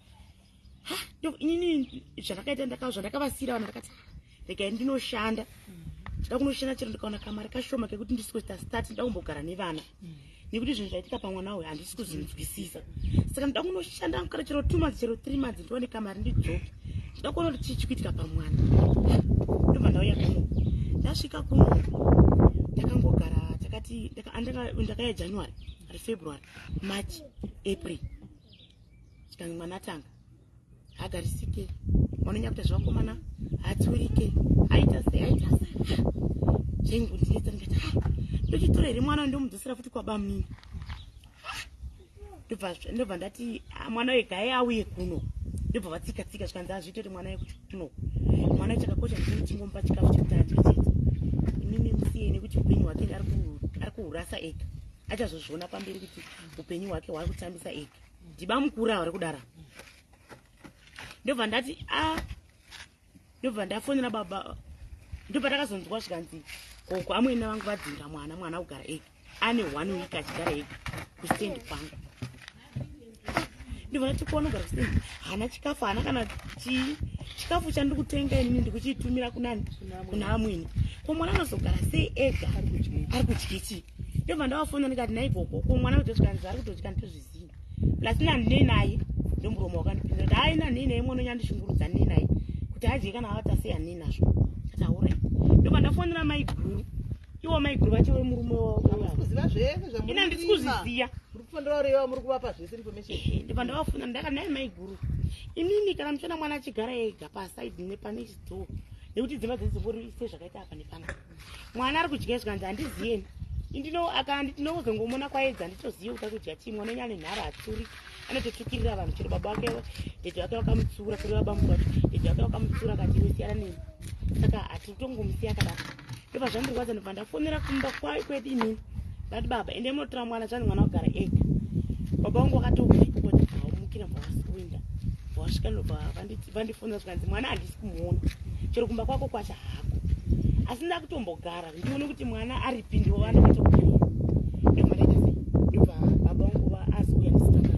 Ha, inini zvandakaita, zvandakavasiyira vanhu, ndakati, "Ah, regai ndinoshanda, ndida kunoshanda chero ndikaona kamari kashoma kekuti ndisi kuita start. Ndida kumbogara nevana nekuti zvinhu zvaitika pamwana uyu handisi kuzvinzwisisa. Saka ndida kunoshanda kana chero 2 months, chero 3 months, ndiwane kamari ndidzoke. Ndida kuona kuti chii chikuitika pamwana." Ndobva ndauya kuno. Ndasvika kuno ndakangogara, takati ndakaya January, ari February, March, April, chikanzi mwana atanga hagarisike, vanonyanya kuita zvevakomana, hatsiurike, aita sei, aita sei. Zvaingondinetsa. Ndikati, "Ha, ndochitora here mwana ndomudzosera futi kwabamunini?" Ndobva ndati, "Ah, mwana uyu gai auye kuno." Ndobva vatsika tsika, zvikanzi hazviite kuti mwana uye kuno. Mwana uyu chakakosha ndechekuti tingomupa chikafu chekuti adye chete. Imimi musiyei, nekuti upenyu hwake ari kuhurasa ega, achazozviona pamberi kuti upenyu hwake hwaari kutambisa ega. Ndibamukuru ava vari kudara. Ndobva ndati a ndobva ndafonera baba. Ndobva ndakazonzwa zvikanzi gogo amwene vangu vadzinga mwana, mwana kugara ega, ane one week achigara ega kustendi kwangu. Ndobva ndati, "Kuona kugara kustendi, haana chikafu, haana kana chii. Chikafu chandiri kutenga inini ndikuchitumira kunani? Kuna amwene." Ko mwana anozogara sei ega ari kudye chii? Ndobva ndavafona ndikati, "Nai gogo, ko mwana kutosvika nzi ari kutodya nditozviziva, plus nandinei naye." Ndomuromo wakandipindura kuti, "Hai, nandinei naye, mwana unyandishungurudza, ndinei naye kuti adye kana avata sei, handinei nazvo." Kati, "Alright." Ndobva ndafonera mai guru, iwo mai guru vacho vemurume. Kuziva zvese. Ina handisi kuzviziva. Muri kufonera ureva muri kuvapa zvese information. Ehe, ndobva ndavafuna, ndakati, "Nai mai guru, inini kana muchiona mwana achigara ega pasaidi nepane chidhoo, nekuti dzimba dzedu dzingori sezvakaita apa nepana, mwana ari kudya?" Zvikanzi, "Handiziyeni indino ndinozongomona kwaedza, handitozive kuti ari kudya chii. Mwana wenyu ane nharo, hatsuri, anototukirira vanhu. Chero baba vake, dhedhi vake vakamutsura, kureva bambo vacho, dhedhi vake vakamutsura, akati, 'Iwe siyana neni.' Saka hatitongomusiya akadaro." Ndobva zvandirwadza, ndobva ndafonera kumba kwedu inini, ndati, "Baba, ende munotora mwana, zvanzi mwana kugara ega." Baba vangu vakatobva ikoko, ndabva vamukira, bva vasuinda, vasvika, ndobva vandifonera, zvikanzi, "Mwana handisi kumuona, chero kumba kwako kwacho hako, asi ndakutombogara ndione kuti mwana aripi." Ndivo ndakatogarira. Ndobva ndaita sei, ndobva baba vangu azouya ndisitanga,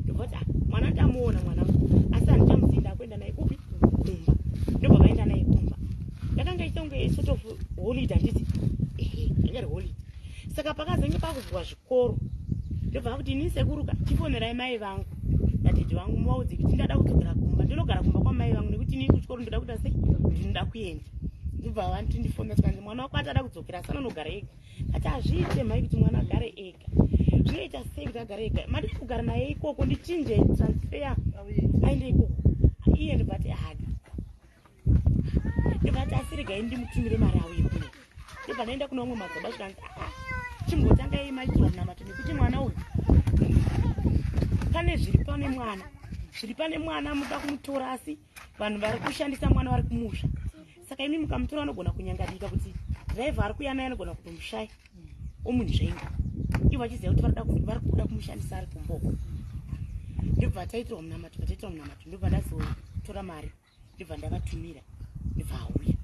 ndobva kuti, "Ah, mwana ndamuona mwanangu, asi handichamusii, ndakuenda naye kupi? Kumba." Ndobva vaenda naye kumba. Yakanga ichitonge sort of holiday, handiti? Ehe, yanga iri holiday. Saka pakazenge pakuvhurwa zvikoro, ndobva kuti, "Ini sekuruka, chifonerai mai vangu nadhedhi vangu, muvaudze kuti ndada kudzokera kumba, ndinogara kumba kwamai vangu, nekuti inini kuchikoro ndoda kuita sei? Ndinoda kuenda." Ndobva vanti ndifonera, tikanzi, "Mwana wako atada kudzokera, asi anonogara ega." Kati, "Hazviite mhai kuti mwana agare ega. Zvinoita sei kuti agare ega? Madii kugara naye ikoko, ndichinje transfer aende ikoko iye?" Ndobva ati hadi. Ndobva ati, "Asi regai ndimutumire mari auye kuno." Ndobva ndaenda kuna umwe madzibaba, zvikanzi, "Aa, chimbotangai maitirwa munamato, nekuti mwana uyu pane zviri pane mwana, zviri pane mwana. Muda kumutora, asi vanhu vari kushandisa mwana vari kumusha. Saka imi mukamutora anogona kunyangadika, kuti dhiraivha ari kuuya naye anogona kutomushaya omunzvenga, ivo vachiziva kuti vari kuda kumushandisa ari kumboko." Ndobva taitirwa munamato, pataitirwa munamato, ndobva ndazotora mari, ndobva ndavatumira, ndobva auya.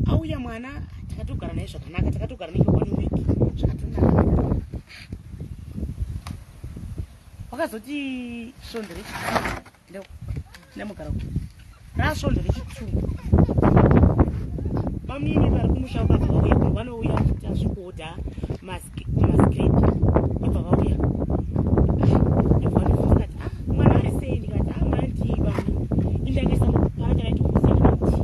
Auya mwana, takatogara naye zvakanaka, takatogara nenge one week zvakatonaka. Wakazoti svondo rechi2, ndamugara rasvondo rechi2, bamnini vari kumusha vakabva vauya. Vanouya vachiita zvekuodha mascrap, ndobva vauya, ndobva vandibvunza kati, "Ah, mwana ari sei?" Ndikati, "Ah, mwana ndii bamnini, indakaisa pana chakaitokuziya kana kuti."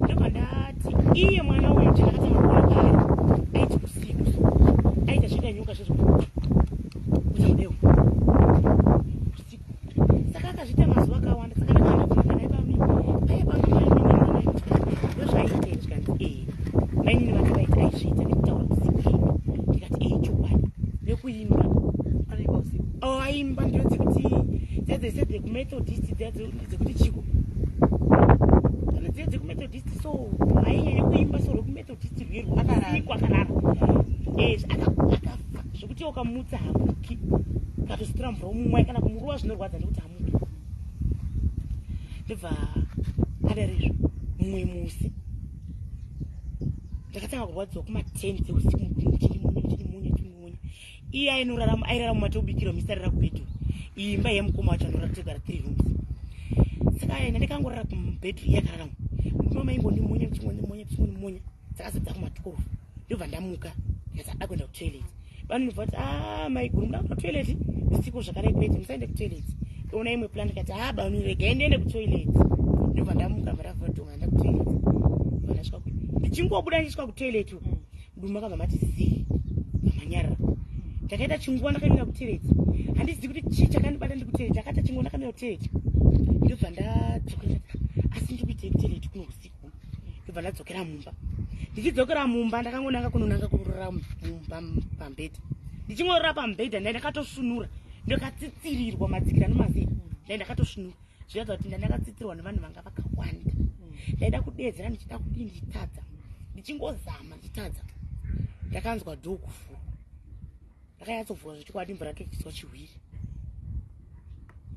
Ndobva ndati, "Iye mwana uyu, chandakatanga kuona paari, aiti usiku so aita zviita nyoka zvezvo kuita mudeu usiku. Saka akazviita mazuva akawanda. Saka ndakandabvunza kana bamnini paya panga ndozvaiita here?" Zvikanzi, "Ee, mainini vake vaiti aizviita nekutaura usiku." Ndikati, "Ee, chokwadi, nekuimba." Anoimba usiku? Oh, aimba ndiyo dzekuti dziya dzese dzekuMethodist, dziya dzekuti chiko kana dziya dzekuMethodist, so ainyanya kuimba so rwekuMethodist rwerwo usiku akarara. Akafa zvekuti ukamutsa hamuki, ukatositora mvura umumwai kana kumuruwa zvinorwadza nekuti hamuki. Ndobva adaro izvo. Mumwe musi ndakatanga kurwadziwa kuma10 dzeusiku, muchindimunya, muchindimunya, muchindimunya. Iye ainorarama, airarama mumatobikirwa, misarira kubedroom. Iyi imba yemukoma wacho, anorara, togara three rooms. Saka aenda, ndikangorara kumubedroom, iye akararama mama. Ingondimunya, muchingondimunya, muchingondimunya. Dzakazodza kuma12, ndobva ndamuka, ndikati ada kuenda kutoilet. Vanobva kuti, "A, maiguru, muda kuenda kutoilet usiku zvakadai? Kwete, musaende kutoilet, ona imwe plan." Ndikati, "Ha, bani, regai ndiende kutoilet." Ndobva ndamuka, bva ndavhura door, ndaenda kutoilet. Ndobva ndasvika, ndichingobuda ndichisvika kutoilet uku, mudumbu makabva mati zii, mamanyarara. Ndakaita chinguva ndakamira kutoilet, handizivi kuti chii chakandibata ndiri kutoilet. Ndakaita chinguva ndakamira kutoilet, ndobva ndadzokera, asi ndiri kuitei kutoilet kuno usiku? Ndobva ndadzokera mumba. Ndichidzokera mumba, ndakangonanga kunonanga kurora mumba pambedha. Ndichingorora pambedha, ndai ndakatosvinura, ndakatsitsirirwa madzikira nomaziva. Ndai ndakatosvinura, zviratidza kuti ndandakatsitsirirwa nevanhu vanga vakawanda. Ndaida kudedzera, ndichida kudii, ndichitadza, ndichingozama, ndichitadza. Ndakanzwa door kuvhurwa. Ndakanyatsovhura zvechokwadi, mvura ratochidzwa chihwiri.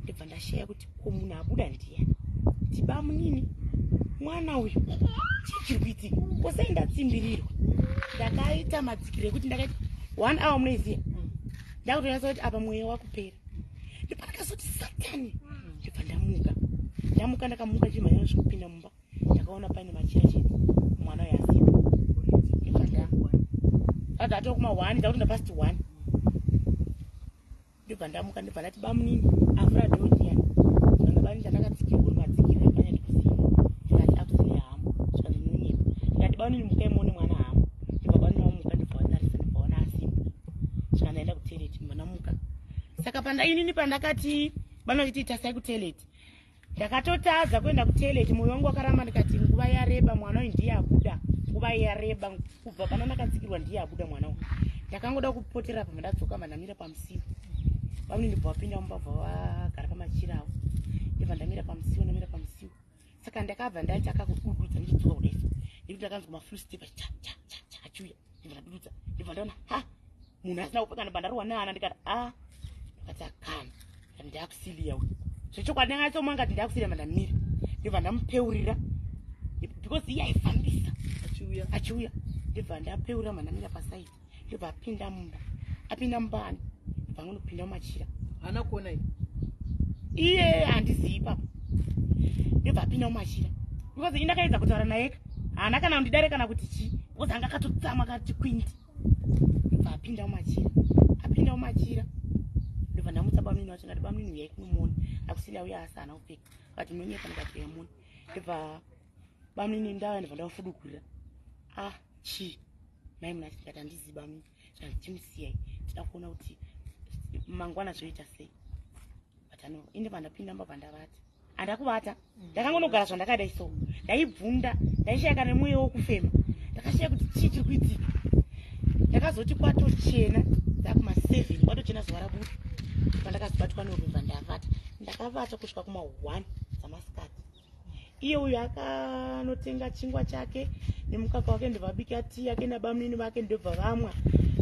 Ndobva ndashaya kuti ko munhu abuda ndiyani. Tibamunini, mwana uyu, chii chiri kuitika? Kosei ndatsimbirirwa? Ndakaita madzikiro ekuti ndakaita one hour, munoiziva, ndakutonyatsa kuti apa mweya wakupera. Ndopandakazoti, "Satani!" Ndobva ndamuka. Ndamuka, ndakamuka chimhanya, zvikupinda mumba, ndakaona paine machira chete, mwana uyo asipo. Tadza atokuma 1 takutoenda past 1. Ndobva ndamuka ndobva ndati bamunini avhura door ndiyani. Zvikanzi bamunini chandakatsikirwa uri matsikirira hapana ndikuziva. Ndikati akusiri hamo. Zvikanzi ndinonyepa. Ndikati bamunini mukai muone mwana hamo. Ndobva bamunini vamuka ndobva vatarisa ndobva vaona asipo. Zvikanzi ndaenda kutoilet ndobva ndamuka. Saka panda inini pandakati bana vachiti tasai kutoilet. Ndakatotadza kuenda kutoilet moyo wangu wakaramba ndikati nguva yareba mwana uyu ndiye abuda. Nguva yareba kubva pana ndakatsikirwa ndiye abuda mwana uyu. Ndakangoda kupotera apa ndadzoka ndamira pamusiwo. Vamwe ndibva vapinda mumba bva vagara pamachira avo. Ndibva ndamira pamusiwo ndamira pamusiwo. Saka ndakabva ndaita kakudududza ndichidzoka kudai so. Nekuti ndakanzwa mafruit step cha cha cha cha achiuya. Ndibva ndadududza. Ndibva ndaona ha munhu asina kupfeka ndibva ndarohwa neana ndikati a ndikati akana ndakusiliya uyu zvechokwadi ndakanyatsomuona ndikati ndakusiliya mandamira ndibva ndamupeurira because iye aifambisa achiuya achiuya ndibva ndapeurira mandamira pasaidi ndibva apinda mumba apinda mumba ndibva angonopinda mumachira haana kuona iye iye handizivi ipapo ndibva apinda mumachira because ini ndakaedza kutaura naye haana kana kundidare kana kuti chii because anga akatotsamwa akati kwindi ndobva apinda mumachira apinda mumachira ndobva ndamutsa bamunini wacho ndati bamunini uyai kunomuona akusili auya asi haana kupfeka akati munonyepa ndikati uyamuna ndobva bamunini ndauya ndobva ndavafudugurira ah chii mai munati ndikati handizivi bamunini zvikanzi chimusiyai tida kuona kuti mangwana zvoita sei but ano inde pandapinda mba pandavata handakuvata ndakangonogara zvandakadai so ndaibvunda ndaishaya kana mweya wokufema ndakashaya kuti chii chiri kuitika ndakazoti kwatochena dzakuma 7 kwatochena zuva rabuda pandakazobatwa nehope ndavata ndakavata kusvika kuma 1 dzamasikati iye uyu akanotenga chingwa chake nemukaka wake ndobva abika tii yake nabamunini vake ndobva vamwa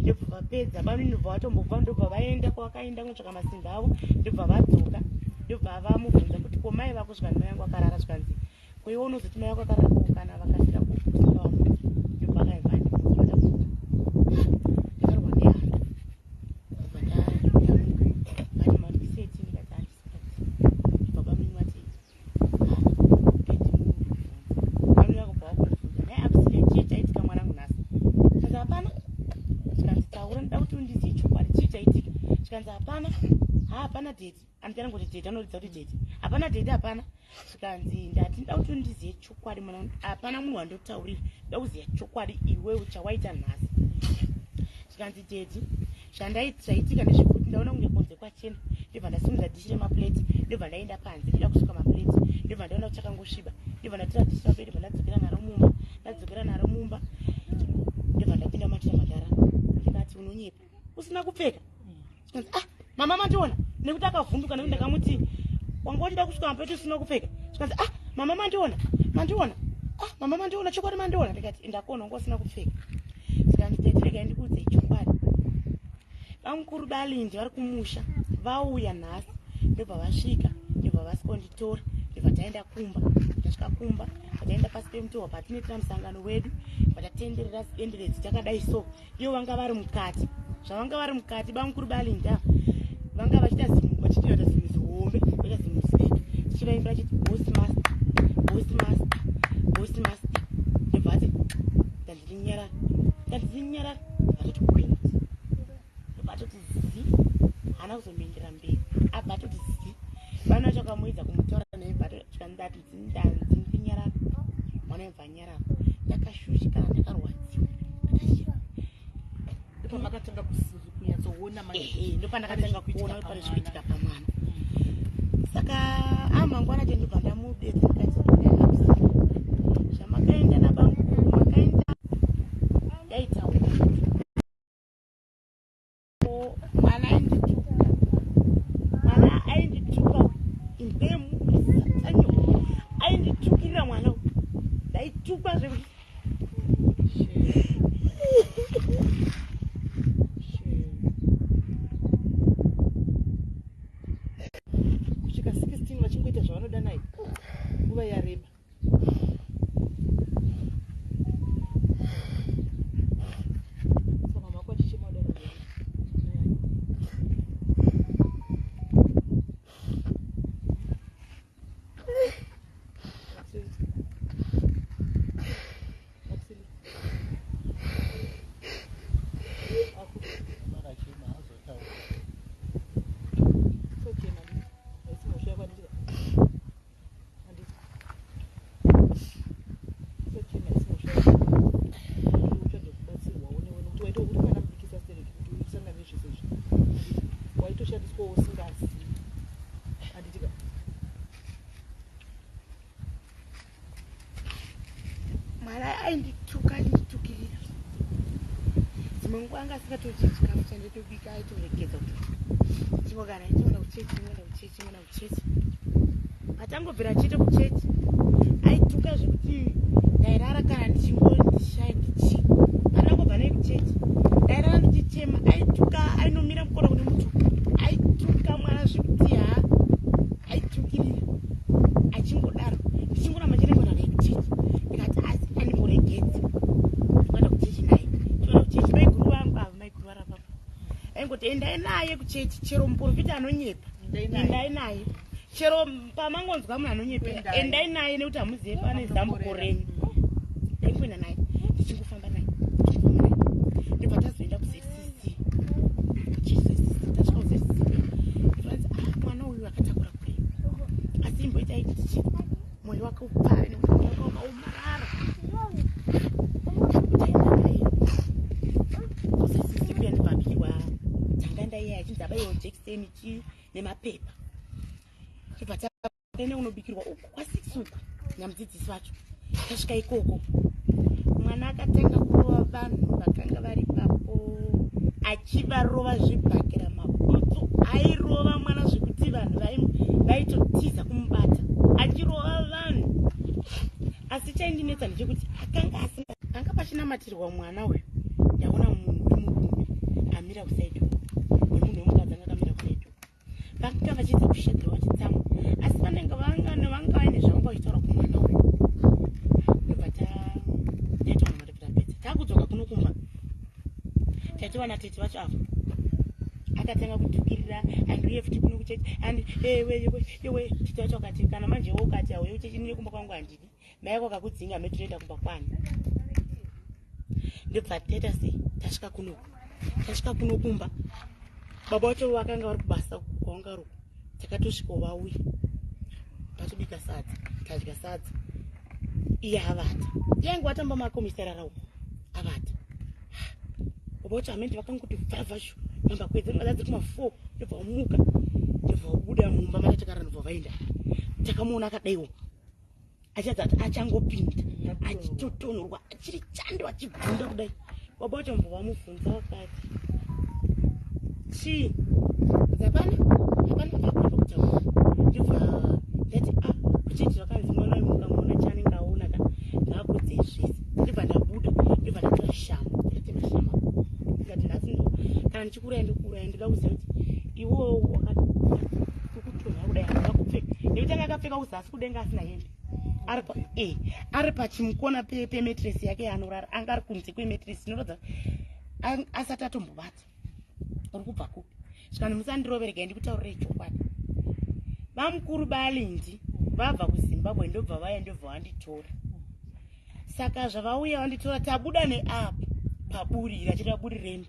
ndobva vapedza bamunini ndobva vatombobva ndobva vaenda kwavakaenda kunotsvaka masimba avo ndobva vadzoka ndobva vamubvunza kuti ko mai vako zvikanzi mai vangu akarara zvikanzi ko iwe unozoti mai vako akarara ko kana vakasira kuusika vamuka ndobva akaibva andibvunza ndakarwa nehana ndobva ndamuka vati mandiseti ndikati handisati baba munini vati chii chaitika mwanangu nhasi zvikanzi hapana zvikanzi taura ndoda kuti undiziye chokwadi chii chaitika zvikanzi hapana ha hapana daddy andichanangoti daddy anoridza kuti daddy hapana daddy hapana zvikanzi ndati ndoda kuti undiziye chokwadi mwanangu hapana munhu wandotaurira ndoda kuziya chokwadi iwewe chawaita nhasi zvikanzi daddy zvaitika ndezvekuti ndaona kunge kunze kwachena ndobva ndasimudza dhishi remaplate ndobva ndaenda panze ndida kusuka maplate ndobva ndaona kuti chakangosviba ndobva ndatora dhishi remaplate ndobva ndadzokera naro mumba ndadzokera naro mumba ndobva ndapinda mumachira madhara ndikati unonyepa usina kupfeka zvikanzi ah mama mandiona nekuti akavhunduka nekuti ndakamuti wanga uchida kusuka maplate usina kupfeka zvikanzi ah mama mandiona mandiona ah mama mandiona chokwadi mandiona ndikati ndakuona wanga usina kupfeka zvikanzi daddy regai ndikuudze chokwadi vamukuru balindi vari kumusha vauya nhasi ndobva vasvika ndobva vasikonditora ndobva taenda kumba tasvika kumba taenda pasi pemutohwa patinoitira musangano wedu vatatenderera denderedzi takadai so ivo vanga vari mukati zvavanga vari mukati bamukuru balinda vanga vachiita vachiita zimwe zihombe vaita zimwe zidiki tichivaimba vachiti boss master boss master boss master ndobva vati ndandirinyarara ndandirinyarara vatoti kwindi ndobva atoti zi haana kuzomendera mberi abva atoti zi vana vacho vakamuedza kumutaura naye ndati ndanzi ndinyarara mwana yobva anyarara ndakashushikana ndakarwadziwa ndakashira ndopamakatanga kunyatsoona ehe ndopandakatanga kuona pane zvikuitika pamwana saka amangwana che ndobva ndamudetsa ndikati zvamakaenda nabamukuru makaenda ndaitaura mwana aindituka mwana aindituka imbemu satanyo ainditukirira mwana uyu ndaitukwa zvekuti kusvika 16 vachingoita zvavanoda naye Dzimwe nguva anga asingatodyi chikafu chandaitobika, aitoregedza kuti chingogara aitoenda kuchechi, inoenda kuchechi, inoenda kuchechi. Patangobvira chete kuchechi aituka zvekuti ndairara kana ndichingondishaya kuti chii. Pandangobva nei kuchechi ndairara ndichichema, aituka, ainomira mukona kune mutuku, aituka mwana zvekuti ha aitukirira achingodaro. Ndichingoramba chinengona naye kuchechi, ndikati asi andimboregedzi kuenda kuchechi naye, tinoenda kuchechi. Maiguru vangu ava, maiguru vari apapo, aingoti endai naye kuchechi chero muprofita anonyepa, endai naye chero pamangonzwa munhu anonyepa, endai naye nekuti hamuzive pane zambuko renyu. Ndaingoenda naye, ndichingofamba naye, ndichingofamba naye, ndobva tazoenda kuZCC. Tasvika kuZCC, ndovanzi ah, mwana uyu akatakura kurema, asi imboitai kuti mwoyo wake upfave nekuti mwoyo wake wakaomarara. Taenda naye kuZCC kuya, ndobva abikirwa tanganda iye achinzi abaiwa jekiseni chi nemapepa. Tobva taenda kunobikirwa uku kwa6 uku namudzidzisi vacho. Tasvika ikoko, mwana akatanga kurova vanhu vakanga vari papo, achivarova zvibhakera, mabutsu. Airova mwana zvekuti vanhu vaitotiza kumubata, achirova vanhu. Asi chaindinetsa ndechekuti akanga asina anga pachinamatirwa mwana uyu, ndaona munhu wemurume amira kuside nemunhu wemukadzi anga akamira kuside, vakanga vachiita kushedzera vachitsamwa, asi vanenge vanga vaine zvavanga vachitaura kumwana uyu. Ndobva taitaura matapetapedza, takudzoka kuno kumba, tatiwana tete vacho ava akatanga kutukirira, handiuye futi kuno kuchechi, handi ewe ewe ewe. Tete vacho akati, kana manje wo ukati hauye kuchechi, nine kumba kwangu handidi, mai ako akakudzinga, me toenda kumba kwani? Ndobva taita sei, tasvika kunoku, tasvika kuno kumba, baba vacho vakanga vari kubasa kwavanga vari. Takatosvika vauya tatobika sadza, tadya sadza, iye avata. Iye ainge atamba makomisarara uko avata. Baba vacho hamende vakangoti vhavhashu namba kwedza ringa dziri kuma4, ndobva vamuka, ndobva vabuda mumba matatakara, ndobva vaenda. Takamuona akadaiwo achiratidza kuti achangopinda, achitotonhorwa, achiri chando, achibvunda kudai. Baba vacho mbva vamubvunza vakati, chii? Hapana, hapana pakuda kutaura. Ndobva ndati, a kuchechi zvakanzi mwana uyu mukamuona chanenge aona ka ngaakudze zvese. Ndobva ndabuda, ndobva ndatora shama, ndatema shama, ndikati nhasi ndo kana ndichikuuraya ndikuuraya, ndoda kuziva kuti iwowo wakakutonha kudai hauna kupfeka, nekuti anga akapfeka kuzasi kudenga asina hembe, ari ari pachimukona pemattress yake yaanorara, anga ari kunze kwemattress, inoratidza asati atombobata. Uri kubva kupi? Zvikanzi, musandiroveregai, ndikutaurirei chokwadi. Vamukuru balindi vabva kuZimbabwe, ndobva vaya, ndobva vanditora. Saka zvavauya vanditora, tabuda neapo paburi rachita buri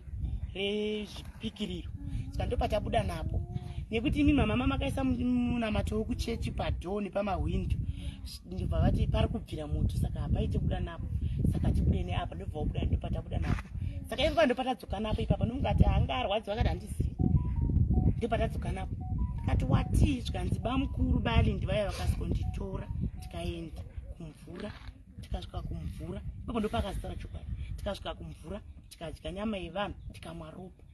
rezvipikiriro, saka ndopatabuda napo, nekuti imi mama makaisa munamato wekuchechi padoor nepamahwindo, ndobva vati pari kubvira moto, saka hapaite kubuda napo, saka tibude neapa. Ndobva wabuda, ndopatabuda napo. Saka ipapo ndopatadzoka napo ipapa. Ndomungati anga arwadziwa, akati handizivi. Ndopatadzoka napo. Akati watii? Zvikanzi bamukuru balindi vaya vakasikonditora, tikaenda kumvura. Tikasvika kumvura ipapo ndopakazitaura chokwadi. Tikasvika kumvura, tikadya nyama yevanhu, tikamwa ropa.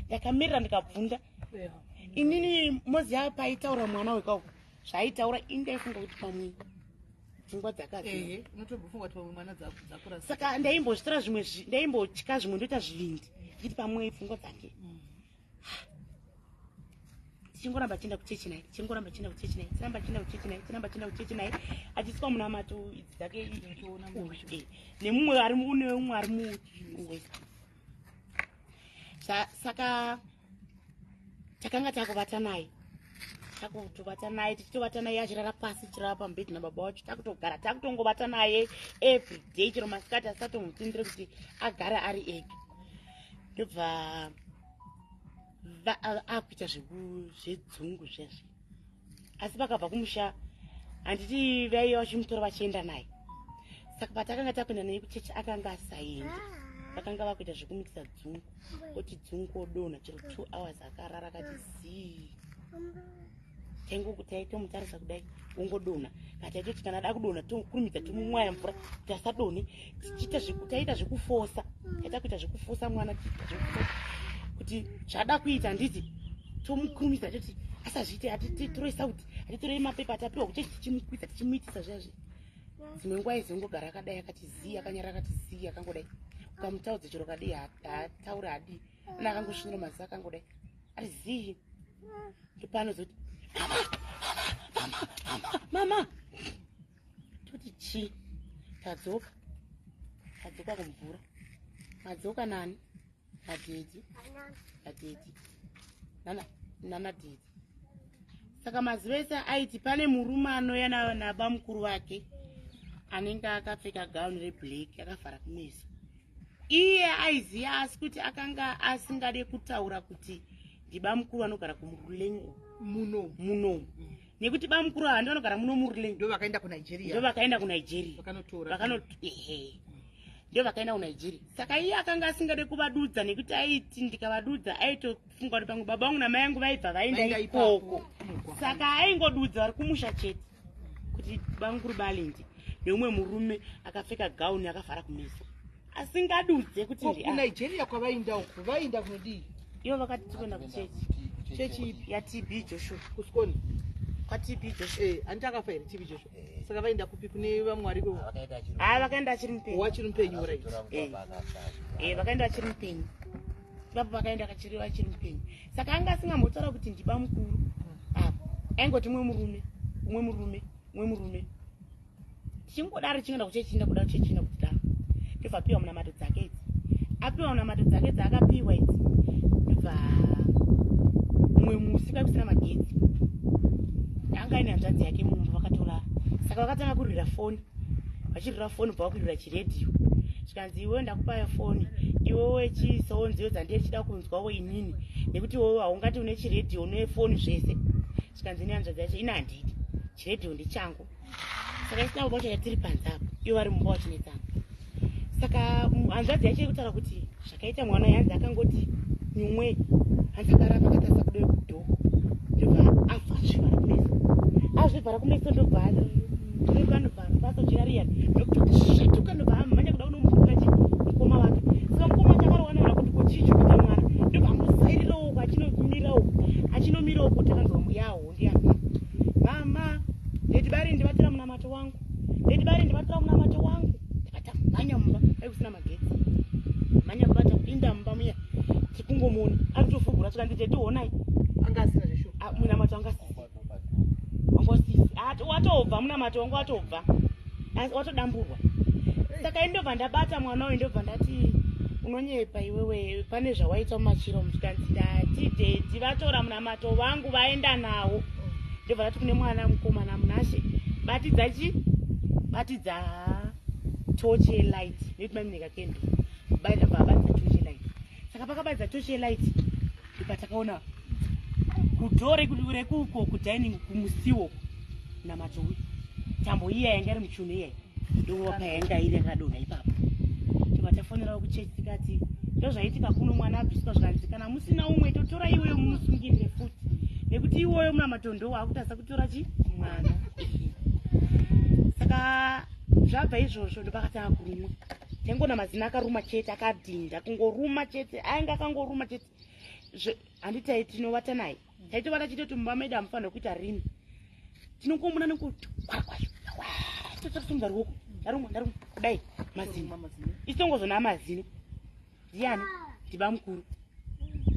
Ndakamirira, ndikabvunda inini. Moziva paitaura mwana wekauko zvaaitaura, ini ndaifunga kuti pamwe pfungwa dzakadzi. Ehe, unotombofunga kuti pamwe mwana dzakurasa. Saka ndaimbozvitora zvimwe, ndaimbotya zvimwe, ndoita zvivindi ndichiti pamwe pfungwa dzake. Tichingoramba tichienda kuchechi naye, tichingoramba tichienda kuchechi naye, tiramba tichienda kuchechi naye, tiramba tichienda kuchechi naye, achiswa munamato idzi dzake uyu, nemumwe ari neumwe ari muwest. Saka takanga takuvata naye, takutovata naye, tichitovata naye achirara pasi, tichirara pamubhedhi nababa wacho, takutogara takutongovata naye everyday chero masikati, asatomutindire kuti agare ari ega. Ndobva akuita zvedzungu zvezve, asi vakabva kumusha, handiti vaiva vachimutora vachienda naye. Saka patakanga takuenda naye kuchechi akanga asaendi, vakanga vakuita zvekumikisa dzungu, oti dzungu odonha chero 2 hours akarara akati zii. Taitomutarisa kudai, ongodonha. Kana taitoti kana ada kudonha, tokurumidza tomumwaya mvura kuti asadonhe. Tichiita taita zvekufosa, taita kuita zvekufosa mwana, tichiita zvekufosa kuti zvada kuita, handiti? Tomukurumidza toti asazviite, atitorei sauti, atitorei mapepa atapiwa kuchechi, tichimukwidza, tichimuitisa zviya zviya. Dzimwe nguva aizongogara akadai, akati zii, akanyara, akati zii, akangodai. Ukamutaudza chero kadii, haatauri, hadii. Ana akangosvinura maziso, akangodai, ari zii. Ndopaanozoti, "Mama, mama, mama, mama." Toti chii? Tadzoka, tadzoka kumvura. Madzoka nani? Nadhedhi, nadhedhi, nana dhedhi. Saka mazuva ese aiti pane murume anouya nabamukuru vake, anenge akapfeka gauni reblack, akavhara kumeso. Iye aiziva, asi kuti akanga asingade kutaura kuti ndibamukuru vanogara kuMuruleng muno. Munomu, nekuti bamukuru ava ndo vanogara muno muRuleng. Ndo vakaenda kuNigeria. Ndo vakaenda kuNigeria. Vakanotora. Ehe, ndo vakaenda kuNigeria. Saka iye akanga asingade kuvadudza, nekuti aiti ndikavadudza, aitofunga kuti pamwe baba vangu namai angu vaibva vaenda Vaenda ikoko. ipapo. Saka aingodudza vari kumusha chete, kuti bamukuru Balindi neumwe murume akapfeka gauni akavhara kumeso, asingadudze kuti Ko ndi kuNigeria kwavainda uku, vainda kunodii? Ivo vakati tikuenda kuchechi. Chechi ipi? YaTB Joshua. KuScone? KwaTB Joshua. Handiti akafa here TB Joshua? Saka vainda kupi? Kune vamwe variko? Haa, vakaenda achiri mupenyu. Wachiri mupenyu, right. Vakaenda vachiri mupenyu ipapo, vakaenda kachiri vachiri mupenyu. Saka anga asingambotaura kuti ndiba mukuru apa, aingoti umwe murume, umwe murume, umwe murume. Tichingodaro, chingoenda kuchechi, kuda kuchechi, kuti daro. Ndobva apiwa munamato dzake idzi, apiwa munamato dzake dzaakapiwa idzi. Ndobva mumwe musi kwai kusina magetsi, anga aine hanzvadzi yake mumba, vakatorara. Saka vakatanga kurwira foni, vachirwira foni, bva vakurwira chiredhiyo. Zvikanzi, "Iwe ndakupa foni, iwewe chiisawo nziyo dzandiye chida kunzwawo inini, nekuti iwewe haungati une chiredhiyo nefoni zvese." Zvikanzi nehanzvadzi yacho, "Ina handidi chiredhiyo, ndichangu." Saka isina baba vacho tiri panze apo, ivo vari mumba vachinetsana. Saka hanzvadzi yacho ikutaura kuti zvakaita mwana, yanzi akangoti nyumwe, hanzi akaramba akatarisa kudai kudoor, ndobva afa, azvivhara kumeso, azvivhara kumeso, ndobva anobva pasochira riya, ndokutoti svituka, ndobva amhanya kuda kunomuka chi mukoma wake. Saka mukoma wacho akarowana kuti kochichi kuita mwana, ndobva amusairirawo uko, achinomira uko, achinomira uko. Takanzwa yaho ndiyamira, "Mama, ndeti bari ndibatira munamato wangu, ndeti bari ndibatira munamato wangu." Takata mhanya mumba, ai kusina magetsi, mhanya mumba, takupinda mumba muya, tikungomuona ari kutofugura. Tikanzi, "Teti, honai." Anga asina zveshuwa? Ah, munamato wanga asisi, wanga usisi. Watobva munamato wanga watobva. Asi watodamburwa. Saka indobva ndabata mwana uyu, ndobva ndati, "Unonyepa iwewe, pane zvawaita mumachiro." Muchikanzi, "Ndati dhedhi vatora munamato vangu, vaenda nawo." Ndobva ndati kune mwana mukomana, "Munashe, batidza chi batidza tochi yelight, nekuti mamineka kendo." Ndobva abatidza tochi yelight. Saka pakabatidza tochi yelight, ndopatakaona kudoor rekuko kudining, kumusiwo, namato uyu, tambo iya yanga iri muchiuno iya, ndowapa yanga iri yakadonha ipapo. Tobva tafonerawo kuchechi, tikati ndozvaitika kuno, mwana abviswa. Zvikanzi, "Kana musina umwe, totora iweyo mumusungirire futi, nekuti iwoyo munamato ndo waakutasa kutora chi mwana." Saka zvabva izvozvo, ndopakatanga kurumwa. Taingona mazino akaruma chete, akadhinda, kungoruma chete, ainge akangoruma chete. Handiti tinovata naye, taitovata chitoti mumba medu hamufanira kuita rimi. Tinongomuna nekuti kwakwasho, totosimudza ruoko, ndarumwa, ndarumwa kudai mazino. Isitongozona mazino ndiani? Ndiba mukuru.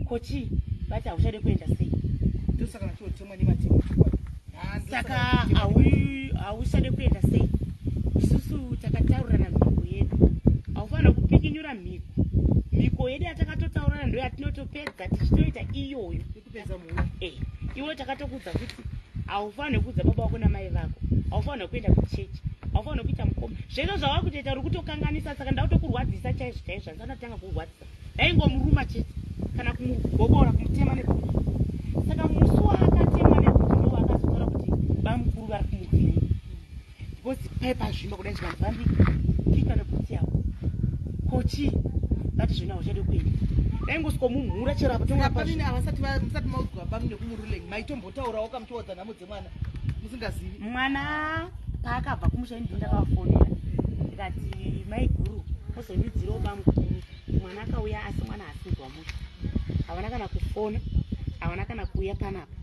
Kochi vati, "Hauchade kuenda sei?" Ndosaka vachizotemwa nematemo. Saka hauchade kuenda sei? Isusu takataurirana mhiko yedu, haufanira kupikinyura mhiko. Mhiko yedu yatakatotaurana ndo yatinotopedza tichitoita iyoyo. Ikupedza mhuri. Iwe takatokuudza kuti haufaniri kuudza baba vako namai vako, haufaniri kuenda kuchechi, haufaniri kuita mukoma. Zvese zvava kutoita uri kutokanganisa. Saka ndakutokurwadzisa chaizvo chaizvo. Handisana kurwadzisa, ndaingomuruma chete kana kumugobora, kumutema nebhutsu. Saka musi waakatemwa nebhutsu, ndo waakazotaura kuti bamukuru vari kumurwirei, because pai pazvimba kudai. Zvikanzi, "Vandikika nebhutsu yavo." Kochi vati, "Zvino hauchadi kuenda." Daingosvikomumhura chero apa tonga Pamini havasati musati maudzwa pamini nekumuruleng maitombotaurawo kamuchiwadza nhamo dzemwana musingazivi. Mwana paakabva kumusha ini ndakavafonera ndikati maiguru muzondidzirawo bamukuru, mwana akauya asi mwana hasinzwa musha. Havana kana kufona, havana kana kuuya panapa,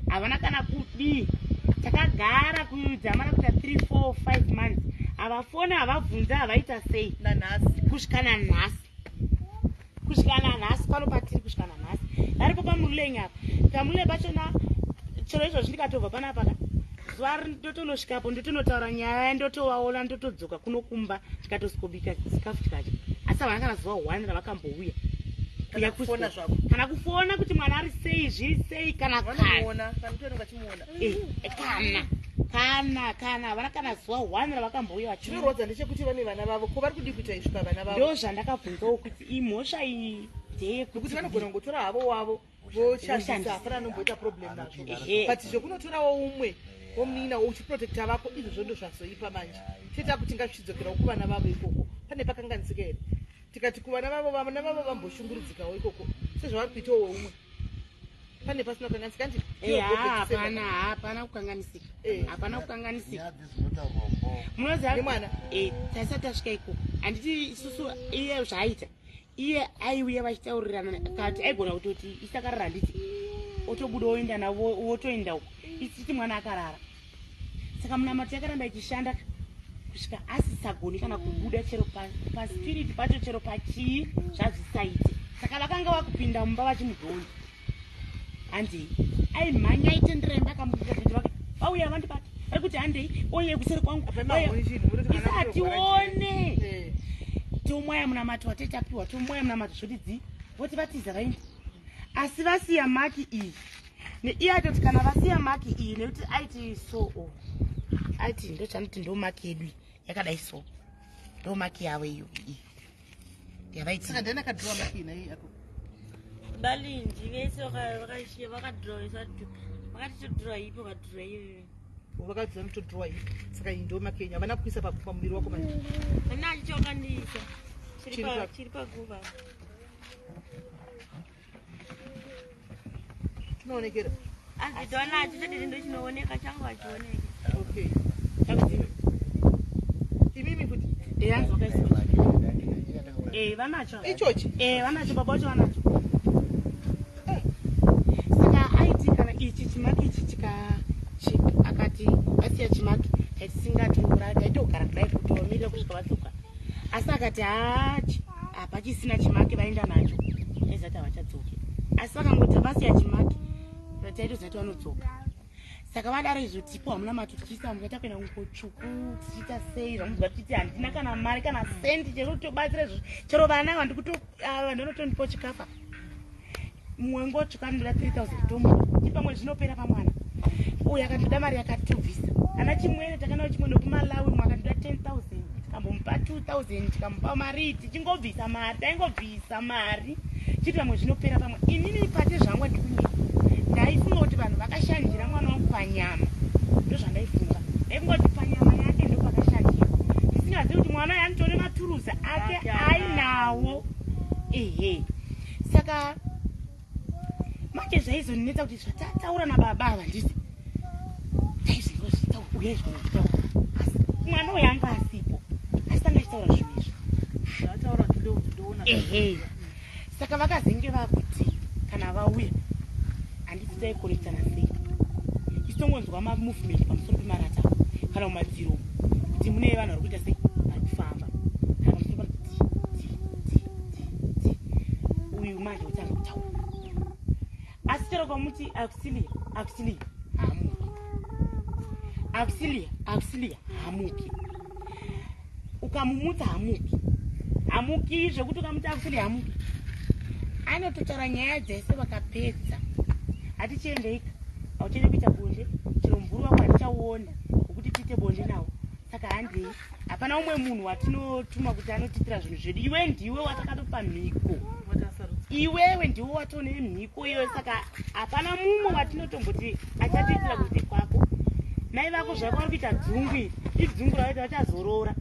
havana kana kudii. Takagara kudzamara kuita 3 4 5 months, havafona, havabvunza, havaita sei. Nanhasi? Kusvika nanhasi, kusvika nanhasi pano patiri, kusvika nanhasi varipo pamuruleng apa. Pamuruleng pachona chero izvozvi ndikatobva panapa ka zuva ndotonosvikapo, ndotonotaura nyaya, ndotovaona, ndotodzoka kuno kumba, ndikatosvikobika chikafu chikadya. Asi havana kana zuva one ravakambouya. Kana kufona zvako? Kana kufona kuti mwana ari sei, zviri sei, kana kana. Vanomuona kana mutoenonga chimuona? Kana havana kana zuva one ravakambouya vachiona. Chinorwadza ndechekuti vane vana vavo, ko vari kudii kuita izvi pavana vavo? Ndo zvandakabvunzawo kuti imhosva iyi ndeyekuti Nekuti vanogona kungotora havo wavo voshandisa. Voshandisa. Hapana anomboita problem nazvo. Ehe. But zvekunotorawo umwe womunina uchiprotecta vako, izvozvo ndo zvazoipa manje. Toita kuti ngazvichidzokerawo kuvana vavo ikoko, pane pakanganisika here? Tikati kuvana vavo, vana vavo vamboshungurudzikawo ikoko sezvavari kuitawo weumwe, pane pasina kukanganisika ndi? Hapana, hapana kukanganisika. Hapana kukanganisika. Nyaya dzinotaurwa mbo. Munoziva Nemwana? Tasati tasvika ikoko, handiti isusu iye zvaaita, iye aiuya vachitaurirana, kati aigona kutoti isakarara, handiti otobuda oenda navo, wotoenda uko isiti mwana akarara. Saka munamato yakaramba ichishanda kusvika asisagoni kana kubuda chero paspiriti pacho, chero pachii zvazvisaite. Saka vakanga vakupinda mumba vachimudhonza, handei. Aimhanya, aitendera imba, akamuka kuti vake vauya vandibata, vari kuti handei, oye kuseri kwangu. Apa maoni chinhu, munoti mwana Isa kutorwara. hatione. Tomwaya munamato watetapiwa, tomwaya munamato zvoti dzi voti vatiza vaenda, asi vasiya maki iyi. Iye atoti kana vasiya maki iyi, nekuti aiti so o aiti ndochanoti ndo maki yedu iyi yakadai, so ndo maki yavo iyo iyi yavaiti. Saka ndiani akadhirowa maki inai ako? Balinji vese vakashiya vakadhirowesa, vakati todhirowa ipo, vakadhirowa iyoyo. Vakadza notodhirowa iyi, saka iyi ndo maki yenyu. Havana kuisa pamuviri wako manje? Ana achicho wakandiisa chiri Chiri chiri paguva. Chinoonekera? Azvidona chitadii, ndo chinooneka, changu hachioneki. Okay. Chakudini? Imimi futi? Hanzi vakaisa vanacho. Ichochi? Vanacho, baba vacho vanacho. Saka aiti kana ichi chimaki ichi akati vasiya chimaki, tatisingatoura, taitogara kudai kuti vamirire kusvika vadzoka. Asi akati hachi hapachisina chimaki, vaenda nacho, taizati havachadzoki. Asi vakangoti vasiya chimaki, taitozati vanodzoka. Saka vadaro izvo, tipo hamuna mato, tichiisa mukaita kuenda kungotsvuku, tichiita sei zvamunzwa, tichiti handina kana mari kana sendi chero kutobatsira izvozvo, chero vana vandinotondipo chikafa, mumwe ngotsvuka anoda 3000 tomupa, ti pamwe zvinopera pamwana uyu. Akandoda mari yakatobvisa ana chimwene, takanawo chimwene wekuMalawi, mwe akandoda 10,000, tikambomupa 2000, tikamupa mari, tichingobvisa mari, taingobvisa mari chiti pamwe zvinopera pamwe. Inini pate zvangu andikunyika, ndaifunga kuti vanhu vakashanjira mwana wangu panyama, ndozvandaifunga. Ndaifunga kuti panyama yake ndo pakashanjira, ndisingazivi kuti mwana uyu anotone maturuzi ake Ake ainawo. Ehe, saka manje zvaizonetsa kuti zvatataura nababa ava, ndisi taizvingozvitaura uye zvinozvitaura, asi mwana uyu anga asipo, asi anga achitaura zvinhu izvi. Zvataura ndoona. Ehe, saka vakazenge vakuti kana vauya, handiti taikonectana sei, isitongonzwa mamovement pamusoro pemarata kana mumadziro, kuti mune vanhu vari kuita sei, vari kufamba, kana pamusoro pari ti ti ti ti ti. Uyu manje utanga kutaura, asi chero kwamuti auxilia, auxilia, haamuki. Auxilia, auxilia, haamuki. Ukamumutsa hamuki, hamuki zvekuti ukamuti auxilia hamuki. Anototaura nyaya dzese, vakapedza hatichiendeika, hauchiende kuita bonde, chero mvuri wako hatichauona wekuti tiite bonde nawo. Saka handei, hapana umwe munhu watinotuma kuti anotiitira zvinhu zvedu. Iwe ndiwe watakatopa mhiko. Iwewe ndiwe watone mhiko iyoyo, saka hapana mumwe watinotomboti achatiitira kunze kwako. Mai vako zvako vari kuita dzungu, iri idzungu ravaita, vachazorora.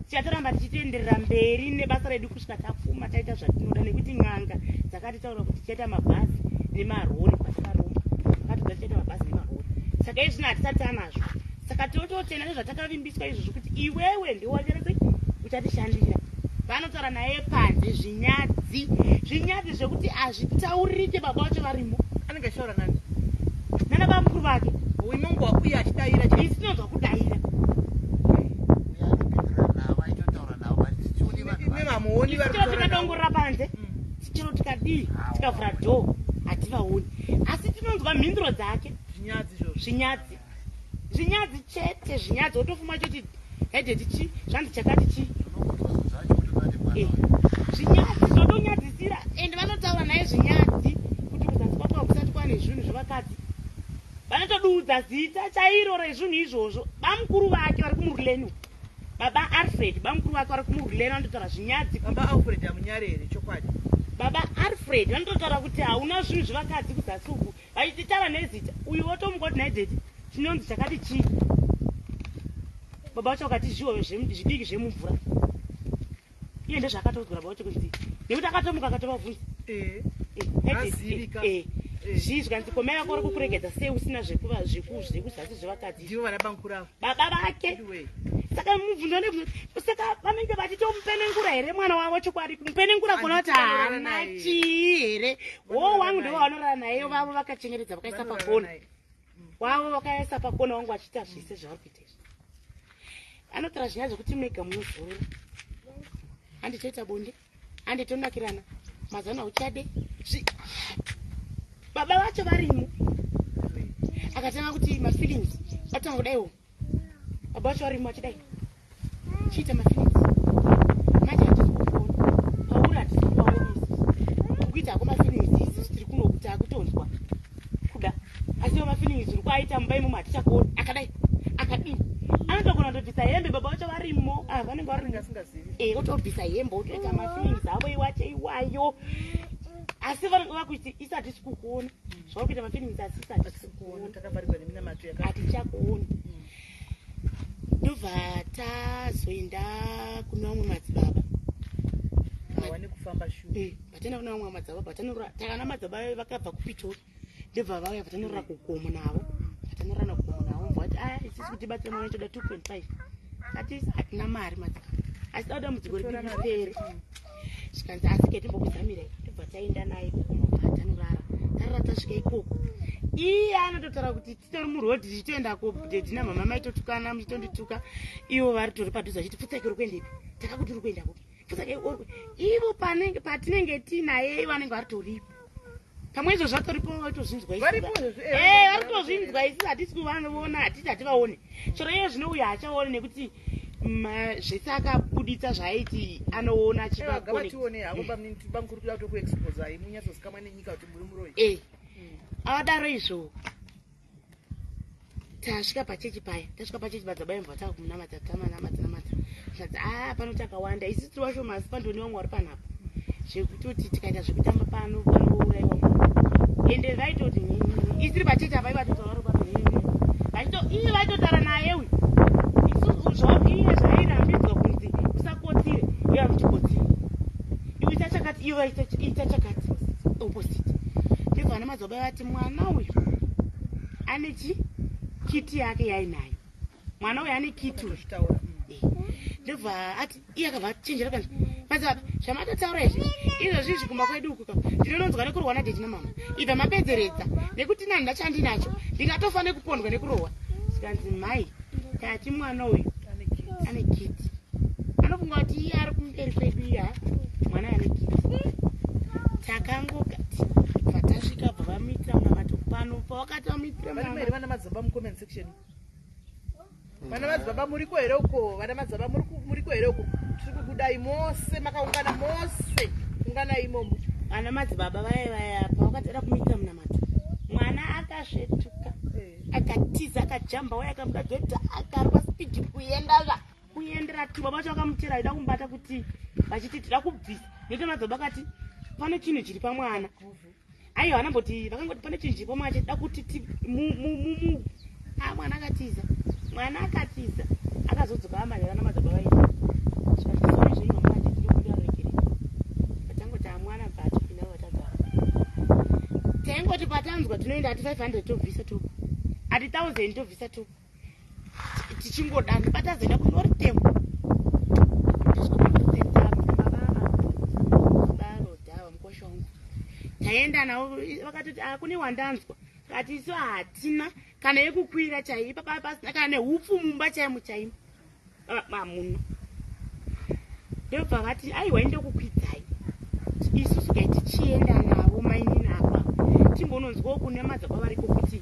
Tichatoramba tichitoenderera mberi nebasa redu kusvika tapfuma, taita zvatinoda, nekuti n'anga dzakatitaura kuti tichaita mabhazi nemarori. Kwatakaromba vakatidza tichaita mabhazi nemarori, saka izvino hatisati tanazvo. Saka tinototenda nezvatakavimbiswa izvozvo, kuti iwewe ndiwacharese uchatishandira. Vanotaura naye panze zvinyadzi, zvinyadzi zvekuti hazvitaurike. Baba vacho varimo. Anenge achitaura nani? Nana bamukuru vake. Uinongwa uye achidaira chete. Isi tinonzwa kudaira. Uye anopindura navo, aitotaura navo, but tichione vanhu Imi vacho. hamuoni vari Chero kutaura navo. tikadongorera panze, chero tikadii, tikavhura dhoo, hativaoni, asi tinonzwa mhinduro dzake. Zvinyadzi izvozvo. Zvinyadzi, zvinyadzi chete, zvinyadzi. Wotofuma choti haideti chi zvanzi chakati chi. Unongonzwa zvinhu zvacho kuti mwana uyu. Zvinyadzi zvotonyadzisira, ende vanotaura naye zvinyadzi kuti kuzasi kwako hakusati kwane zvinhu zvevakadzi. Vanotoduudza zita chairo rezvinhu izvozvo. Bamukuru vake vari kumuruleni, baba Alfred, bamukuru vake vari kumuruleni, vanototaura zvinyadzi. Baba Alfred, hamunyari here chokwadi? Baba Alfred vanototaura kuti hauna zvinhu zvevakadzi kuzasi uku, vachitaura nezita. Uyu wotomuka kuti naideti chinonzi chakati chii. Baba vacho vakati zviwo zvidiki zvemumvura. Iye ndezvaakatoudzwa baba vacho kunzi, nekuti akatomuka akatovabvunza. Azivika. Zvii zvikanzi, komai vako vari kukuregedza sei usina zvekuzasi zvevakadzi? Ndivo vana bamukuru ava. Baba vake. Anyway. Saka mubvunzo ndebvunzo, saka vanenge vachitomupenengura here mwana wavo chokwadi? Kumupenengura kuona kuti Handiti vanorara haana naye. chii here? Wo Vanorara wangu ndo naye. vanorara naye, vavo vakachengetedza, vakaisa Vanorara pakona. naye. Wavo vakaisa pakona, wangu vachiita zvese zvavari kuita izvi. Anotaura zvinyaya zvekuti mega munozorora, handitoita bonde, handitonakirana mazano, hauchade. Baba vacho varimo. Akatanga kuti mafeelings, atanga kudaiwo, baba vacho varimo, achidai chiita mafeelings. Manje hatisi kukuona pauri, hatisi kuvaona isusu. Kuita hako mafeelings, isusu tiri kuno kuti akutonzwa kuda, asi iwo mafeelings uri kuaita mumba imomo hatichakuoni. Akadai, akadii, anotogona kutobvisa hembe, baba vacho varimo. Ah, vanenge Anenge vari asingazivi. Otobvisa hembe, otoita mafeelings avo iwacho iwayo, asi vanenge vakuti isi hatisi kukuona zvauri kuita mafeelings, asi isi hatisi Kuona kukuona. takavharirwa neminamato yaka. Hatichakuoni. Ndobva tazoenda kuna vamwe madzibaba. Hawane kufamba shuwa. Bataenda kuna vamwe madzibaba, batanorora takana madzibaba vakabva kuPitori, ndobva vauya, batanorora kugomo navo, batanorora nagomo navo. Mbva vati aya, isusu kuti tibatsire mwana toda 2.5. Ati hatina mari madzibaba, asi dauda dambudziko Kutora redu mari. ripere. Zvikanzi asi ke timbokuzamirai. Ndobva taenda naye kugomo, bva tanorara, tarara. Tasvika ikoko, iye anototaura kuti titori murodhi tichitoenda kudhedhi namama, maitotukana, muchitondituka. Ivo vari tori padhuze, vachiti pfutsake, uri kuendepi? Takakuti uri kuenda kupi? Pfutsake ivo panenge patinenge tiinaye, ivo vanenge vari toripo pamwe. Izvo zvatoripo, vaitozvinzwa. Varipo izvozvo, Vari kutozvinzwa. Isusu hatisi kuvaona, hatiti hativaone. Chero iye zvino uyo haachaoni, nekuti zvese akabuditsa zvaaiti anoona achiva. Gavatione havo bamukuru, kuda kutokuexposai munyatsozikamwa nenyika kuti muri muroyi. Avadaro izvo, tasvika pachechi paya, tasvika pachechi, madzibaba imbwa takumunamata, tamanamata namata. Zvanzi a pano takawanda, isi tiri vashoma, asi pandoni vamwe vari panapa, zvekutoti tikaita zvekutamba pano panourayiwa munhu. Ende vaitoti isiri pachechi apa, ivatoti vari papo vachito, iye vaitotaura naye uyu. Isusu iye zvairambidzwa kunzi usakotsire, iye vamuchikotsire, iwe ita chakati, iwe ita chakati, opposite. Ndibva vana madzibaba vati mwana uyu ane chi kiti yake yainayo, mwana uyu ane kiti uyu. Kuzvitaura. Ndobva ati iye akabva achenjera kanzi, madzibaba, zvamatotaura izvi izvozvi izvi, kumba kwedu uku ka ndinononzwa nekurohwa nadhedhi namama. Ibva mapedzeredza nekuti nani ndachandinacho, ndingatofa nekupondwa nekurohwa. Zvikanzi mai, tati mwana uyu Ane kiti. Ane kiti. Anofunga kuti iye ari kumberi kwedu, iya mwana ane kiti. Takangokati bva tasvika, bva vamuitira munamato pano pawakati vamuitira Varimo here munamato. vana madzibaba mucomment section? Vana madzibaba muriko here uko? Vana madzibaba muriko here uko? Tiri kukudai mose, makaungana mose, unganai imomo. Vana madzibaba vaya vaya, pawakati ada kumuitira munamato, mwana akasvetuka, akatiza, akajamba waya, akamuka geta, akarwa spidi kuenda kuendera tu. Baba vacho vakamutera, aida kumubata kuti vachiti tida kubvisa, nekuti madzibaba akati pane chinhu chiri pamwana. Aiwa, anamboti vakangoti pane chinhu chiri pamwana chida kuti mwana akatiza, mwana akatiza, akazodzoka amanhera namadzibaba vaita. Taingoti patanzwa tinoenda ati 500 tobvisa to, ati 1000 tobvisa to, tichingodani patazoenda kunortem. Barodhava mukosha wangu, taenda navo, vakatoti, "Ah, kune wandanzwa." Kati isu hatina kana yekukwira chai ipapa, pasina kana neupfu mumba chaimo chaimo hamuna. Ndobva vati, "Aiwa, indokukwidzai isusu." Kai tichienda navo mainini apa, timbononzwawo kune madzababa variko kuti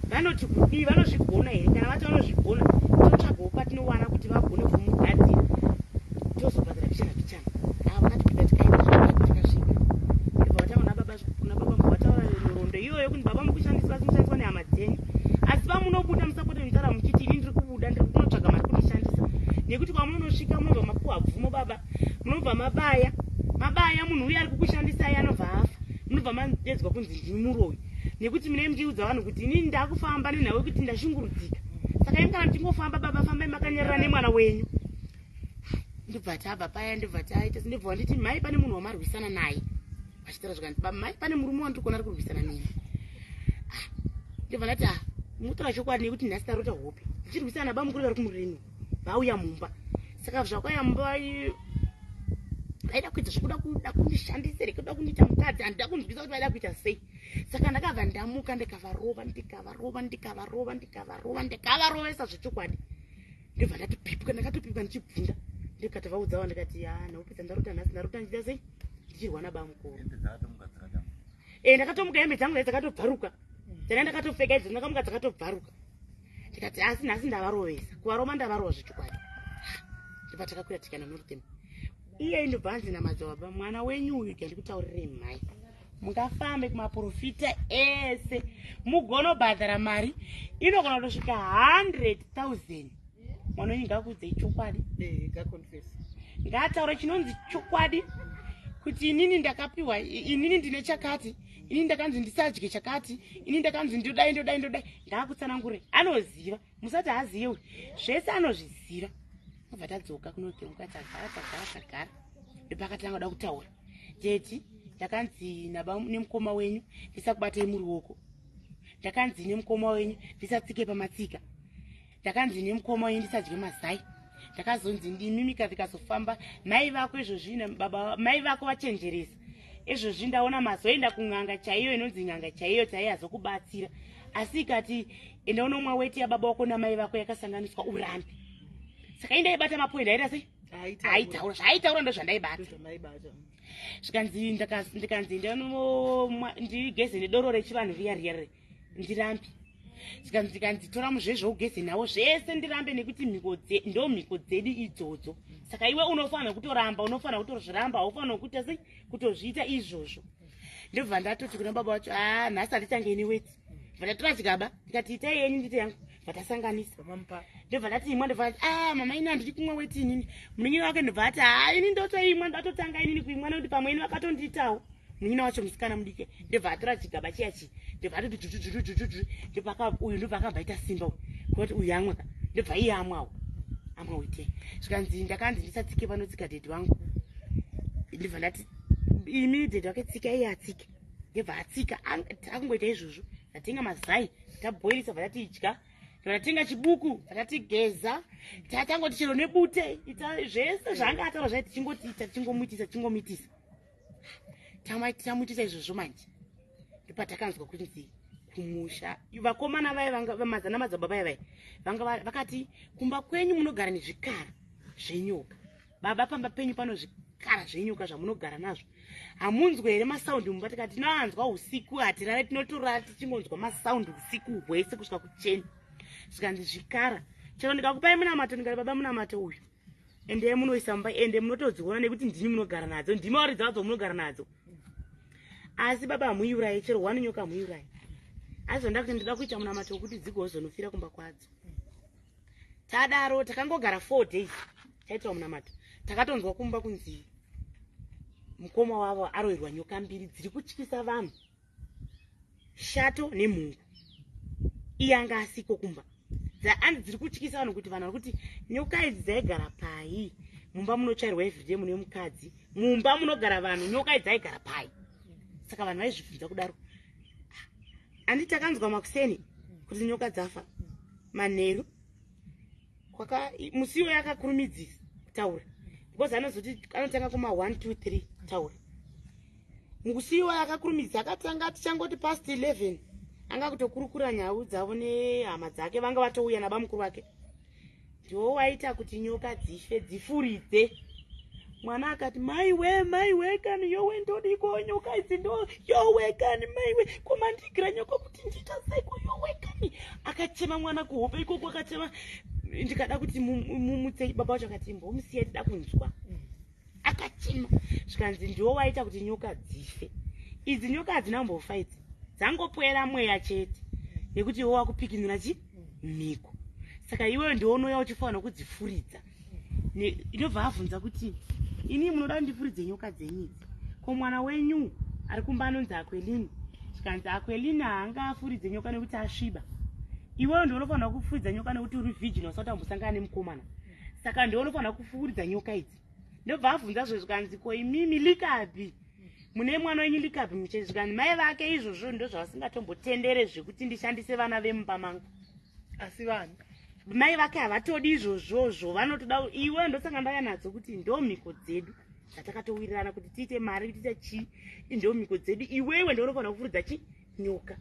vanoti kudii, vanozvigona here. Kana vati vanozvigona, totsvagawo patinowana kuti vagone kumugadzira, tozobhadhara pichana pichana. Ava vakatipinda, tikaenda zvakati, tikasvika, ndobva vatanga nababa, kuna baba vataura nhoroondo iyoyo kuti, "Baba mukushandiswa, asi mushandiswa nehama dzenyu, asi pamunobuda musapote mutaura muchiti ini ndiri kubuda, ndiri kunotsvaga mari kundishandisa, nekuti kwamunonosvika munobva mapuhwa bvumo baba, munobva mabaya mabaya munhu uyo ari kukushandisai, anobva afa, munobva madedzwa kunzi ndini muroyi, nekuti mune muchiudza vanhu kuti inini ndakufamba nenhau yekuti ndashungurudzika. Saka imi kana muchingofamba baba, fambai makanyarara nemwana wenyu." Ndobva tabva paya, ndobva taita, ndobva wanditi, "Mai, pane munhu wamarwisana naye." Vachitaura zvakanzi, "Baba, mai, pane murume wandiri kuona ari kurwisana neni." Ah, ndobva ndati, "Ah, mutora chokwadi, nekuti nhasi tarota hope ndichirwisana nabamukuru vari kumurimi, vauya mumba. Saka zvakauya mumba vaida kuita zvekuda kuda kundishandisira, kuda kundiita mukadzi. Handida kunzwisa kuti vaida kuita sei. Saka ndakabva ndamuka, ndikavarova, ndikavarova, ndikavarova, ndikavarova, ndikavarovesa zvechokwadi. Ndobva ndatopipuka, ndakatopipuka ndichibvunda. Ndikati vaudzawo, ndikati, ya, nhaupe ndarota nhasi, ndarota ndichita sei, ndichirwa nabamukuru." Hembe dzakatomuka dzakadambuka? E, ndakatomuka hembe dzangu dai dzakatobvaruka, dzana ndakatopfeka idzo, ndakamuka dzakatobvaruka. Ndikati, "Asi nhasi ndavarovesa, kuvaroma ndavarova zvechokwadi." Ndobva takakwira tikaenda Northem. Iye ndobva anzi namadzibaba, "Mwana wenyu uyu, ndikutaurirei mai, mungafambe kumaprofita ese, mugonobhadhara mari inogona kutosvika 100,000, mwana wenyu ngakuudzei chokwadi." Ngaconfess. Ngataura chinonzi chokwadi kuti inini ndakapiwa, inini ndine chakati, inini ndakanzi ndisadye chakati, inini ndakanzi ndodai, ndodai, ndodai. Ngaakutsanangure, anoziva. Musati haazive uyu, zvese anozviziva. Obva tadzoka kunoteuka, tagara, tagara, tagara. Ndopakatanga kuda kutaura, "Teti, ndakanzi naba nemukoma wenyu ndisakubatai muruoko, ndakanzi nemukoma wenyu ndisatsike pamatsika, ndakanzi nemukoma wenyu ndisadye mazai, ndakazonzi ndimimika ndikazofamba mai vako izvozvi baba mai vako vachenjeresa izvozvi, ndaona mazoenda kun'anga chaiyo, inonzi n'anga chaiyo chaiyo azokubatsira, asi ikati enda unomwa weti yababa wako namai vako yakasanganiswa, urambe. Saka indaibata mapoindi aita sei, aitaura zvaaitaura, ndo zvandaibata." Zvamaibata. Zvikanzi ndikanzi ndigeze nedoro rechivanhu riya riya riya, ndirambe. Zvikanzi, ndikanzi tora muzvezvo ugeze nawo zvese, ndirambe, nekuti mhiko ndo mhiko dzedu idzodzo. Saka iwe unofanira kutoramba, unofanira kutozviramba, haufanira kuita sei, kutozviita izvozvo." Ndobva ndatoti kuna baba vacho, "A, nhasi handichange weti." Bva ndatora chigaba, ndikati, "Itai yenyu, ndite yangu." Bva tasanganisa. Vamamupa. Ndobva ndati, "Imwa." Ndobva ati, "A, mama, ini handidi kumwa weti inini." Munin'ina wake ndobva ati, "Ha, ini ndotoimwa, ndatotanga inini kuimwa, nekuti pamwe ini vakatondiitawo." Munin'ina wacho musikana mudiki ndobva atora chigaba chiya chi, ndobva atoti jujujujujuju. Ndobva uyu ndobva akabva aita simba uyu kuti uyu amwa ka, ndobva iye amwawo, amwa wete. Zvikanzi, "Ndakanzi ndisatsike panotsika dhedhi wangu." Ndobva ndati, "Imi dhedhi wake tsika." Iye atsike, ndobva atsika. Akungoita izvozvo, ndatenga mazai, tabhoirisa, bva tati idya. Tatenga chibuku, takatigeza, tatangoti chero nebute, ita zvese zvaanga ataura zvai, tichingotiita, tichingomuitisa, tichingomuitisa. Tamuitisa izvozvo manje, ndopatakanzwa kunzi kumusha vakomana vaya vanga mazana madzibaba vaya vaya vanga vakati, "Kumba kwenyu munogara nezvikara zvenyoka baba, pamba penyu pano zvikara zvenyoka zvamunogara nazvo. Hamunzwe here masaundi mumba?" Tikati, "Tinoanzwa usiku, hatirare, tinotorara tichingonzwa masaundi usiku hwese kusvika kucheni." Zvikanzi, "Zvikara. Chero ndikakupai munamato, ndikati, baba, munamato uyu endei munoisa mumba, ende munotodziona, nekuti ndimi munogara nadzo, ndimi varidzi vadzo, munogara nadzo. Asi baba hamuiurayi, chero one nyoka hamuiurayi. Asi zvanda kuti ndinoda kuita munamato wekuti dzigozonofira kumba kwadzo." Tadaro takangogara 4 days, taitwa munamato, takatonzwa kumba kunzi mukoma wavo aroverwa nyoka mbiri dziri kutyisa vanhu, shato nemhungu. Iye anga asiko kumba. Anzi dziri kutyisa vanhu, kuti vanhu vari kuti nyoka idzi dzaigara pai mumba munotsvairwa everyday, mune mukadzi, mumba munogara vanhu, nyoka idzi dzaigara pai? Saka vanhu vaizvibvunza kudaro. Handiti takanzwa makuseni kuti nyoka dzafa manheru kwaka musi iwoyo akakurumidzisa kutaura because anozoti anotanga kuma 1 2 3 taura. Musi iwoyo akakurumidza akatanga tichangoti past 11 anga kutokurukura nhau dzavo nehama dzake vanga vatouya nabamukuru vake. Ndiwo waita kuti nyoka dzife dzifuridze. Mwana akati maiwe maiwe kani yowe ndodiko nyoka idzi ndo yowe kani maiwe komandigira nyoka kuti ndiita seiko yowe kani. Akachema mwana kuhope ikoko akachema ndikada kuti mumutse baba wacho akati mbomusiya tida kunzwa. Akachema zvikanzi ndiwo waita kuti nyoka dzife. Idzi nyoka hadzina kumbofa idzi dzangopwera mweya chete nekuti iwe wakupikinura chi mhiko. Saka iwewe ndiwo unouya uchifanira kudzifuridza. Inobva avhunza kuti ini munoda ndifuridze nyoka dzenyu idzi ko mwana wenyu ari kumba anonzi Akwelini? Zvikanzi Akwelini haangafuridze nyoka nekuti asviba. Iwewe ndiwe unofanira kufuridza nyoka nekuti uri virgin usati wambosangana nemukomana. Saka ndiwe unofanira kufuridza nyoka idzi. Ndobva avhunza zve zvikanzi ko imimi likabi mune mwana wenyu likabi muchechi? Zvikanzi mai vake izvozvo ndozvavasingatombotendere zvekuti ndishandise vana vemumba mangu. Asi vanhu mai vake havatodi izvozvozvo vanotoda iwe ndosanga ndauya nadzo kuti ndo mhiko dzedu dzatakatowirirana kuti tiite mari tiite chii ndo mhiko dzedu iwewe ndo unofanira kufuridza chi nyoka.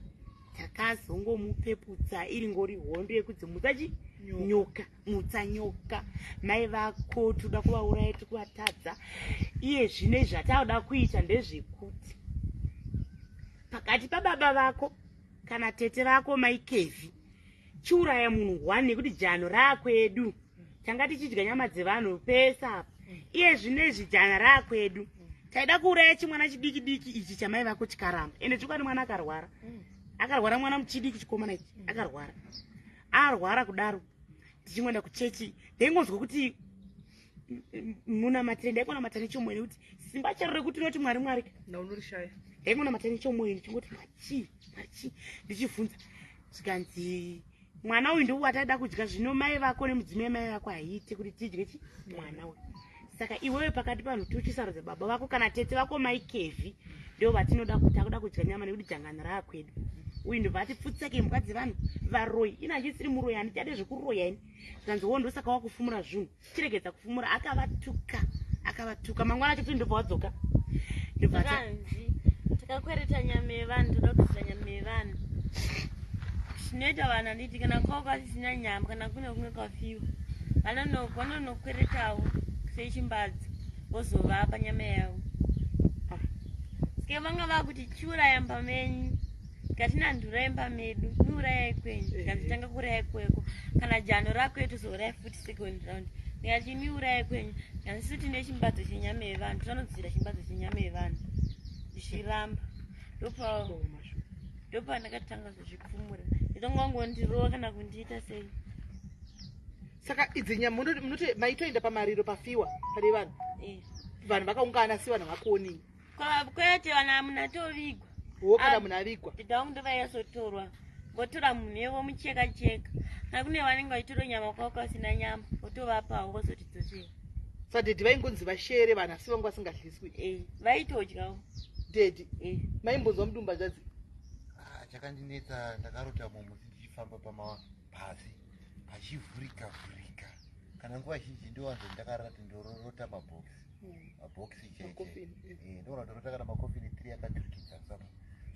Takazongomupeputsa iri ngori hondo yekudzimutsa chi nyoka mutsa nyoka mai vako toda kuvauraya tiri kuvatadza. Iye zvino izvi zvatauda kuita ndezvekuti pakati pababa vako kana tete vako mai Kevhi chiuraya munhu one nekuti jano raakwedu tanga tichidya nyama dzevanhu pese apa. Iye zvino izvi jana raakwedu taida kuuraya chimwana chidiki diki ichi chamai vako chikaramba. Ende chokwadi mwana akarwara. Akarwara mwana muchidiki chikomana ichi akarwara. Arwara kudaro tichingoenda kuchechi ndaingonzwa kuti munamatire ndaingonamatira nechomoyo nekuti simba chero rekuti unoti Mwari Mwari naunorishaya. Ndaingonamatira nechomoyo ndichingoti Mwari Mwari chii ndichibvunza zvikanzi mwana uyu ndiwo wataida kudya zvino mai vako nemudzimai mai vako haiite kuti tidye chi mwana uyu. Saka iwewe pakati panhu tichisarudza baba vako kana tete vako mai Kevhi ndo vatinoda kuti takuda kudya nyama nekuti jangano raakwedu. Uyu ndobva ati pfutseke imbwa dzevanhu varoyi ina handisiri muroyi handichade zvekuroya ini. Zvikanzi wo ndosaka wakufumura zvinhu chiregedza kufumura. Akavatuka akavatuka mangwana acho kuti ndobva wadzoka ndobva Takanzi takakwereta nyama yevanhu toda kudzira nyama yevanhu. Zvinoita vanhu handiti kana kwavo kwasisina nyama kana kune kumwe kwafiwa vanonokweretawo sechimbadzo vozovapa nyama yavo. Saka vanga vakuti chiuraya mumba menyu katina ndurai mumba medu miurayai kwenyu. Tikanzi tanga kuuraya kweko kana jano rako tozouraya futi second round. Ndikati miurayai kwenyu kanzi isu tine chimbadzo chenyama yevanhu tinodzira chimbadzo chenyama yevanhu ndichiramba. Ndopa ndakatanga zvezvipfumura nditongangondirova kana kundiita sei. Saka idzi nyama munoti maitoenda pamariro pafiwa pane vanhu vanhu vakaungana asi vanhu vakuonini Kwete vana munhu atovigwa. Wo kana munhu avigwa. Dada vangu ndovaiyazotorwa votora munhu iye vomucheka cheka. Kana kune vanenge vachitora nyama kwavo kwasina nyama votovapawo vozotidzosera. Sadhedhi vaingonzi vashere vanhu asi vangu vasingadliswi. Vaitodyawo. Dhedhi maimbonzwa mudumba zvadzi? Chakandinetsa ndakarota mumusi ndichifamba pasi pachivhurika vhurika. Kana nguva zhinji ndowanzo ndakarara ndorota mabhokisi. Mabhokisi chete. Ndogona kutorota kana makofini 3 akaturikidza saka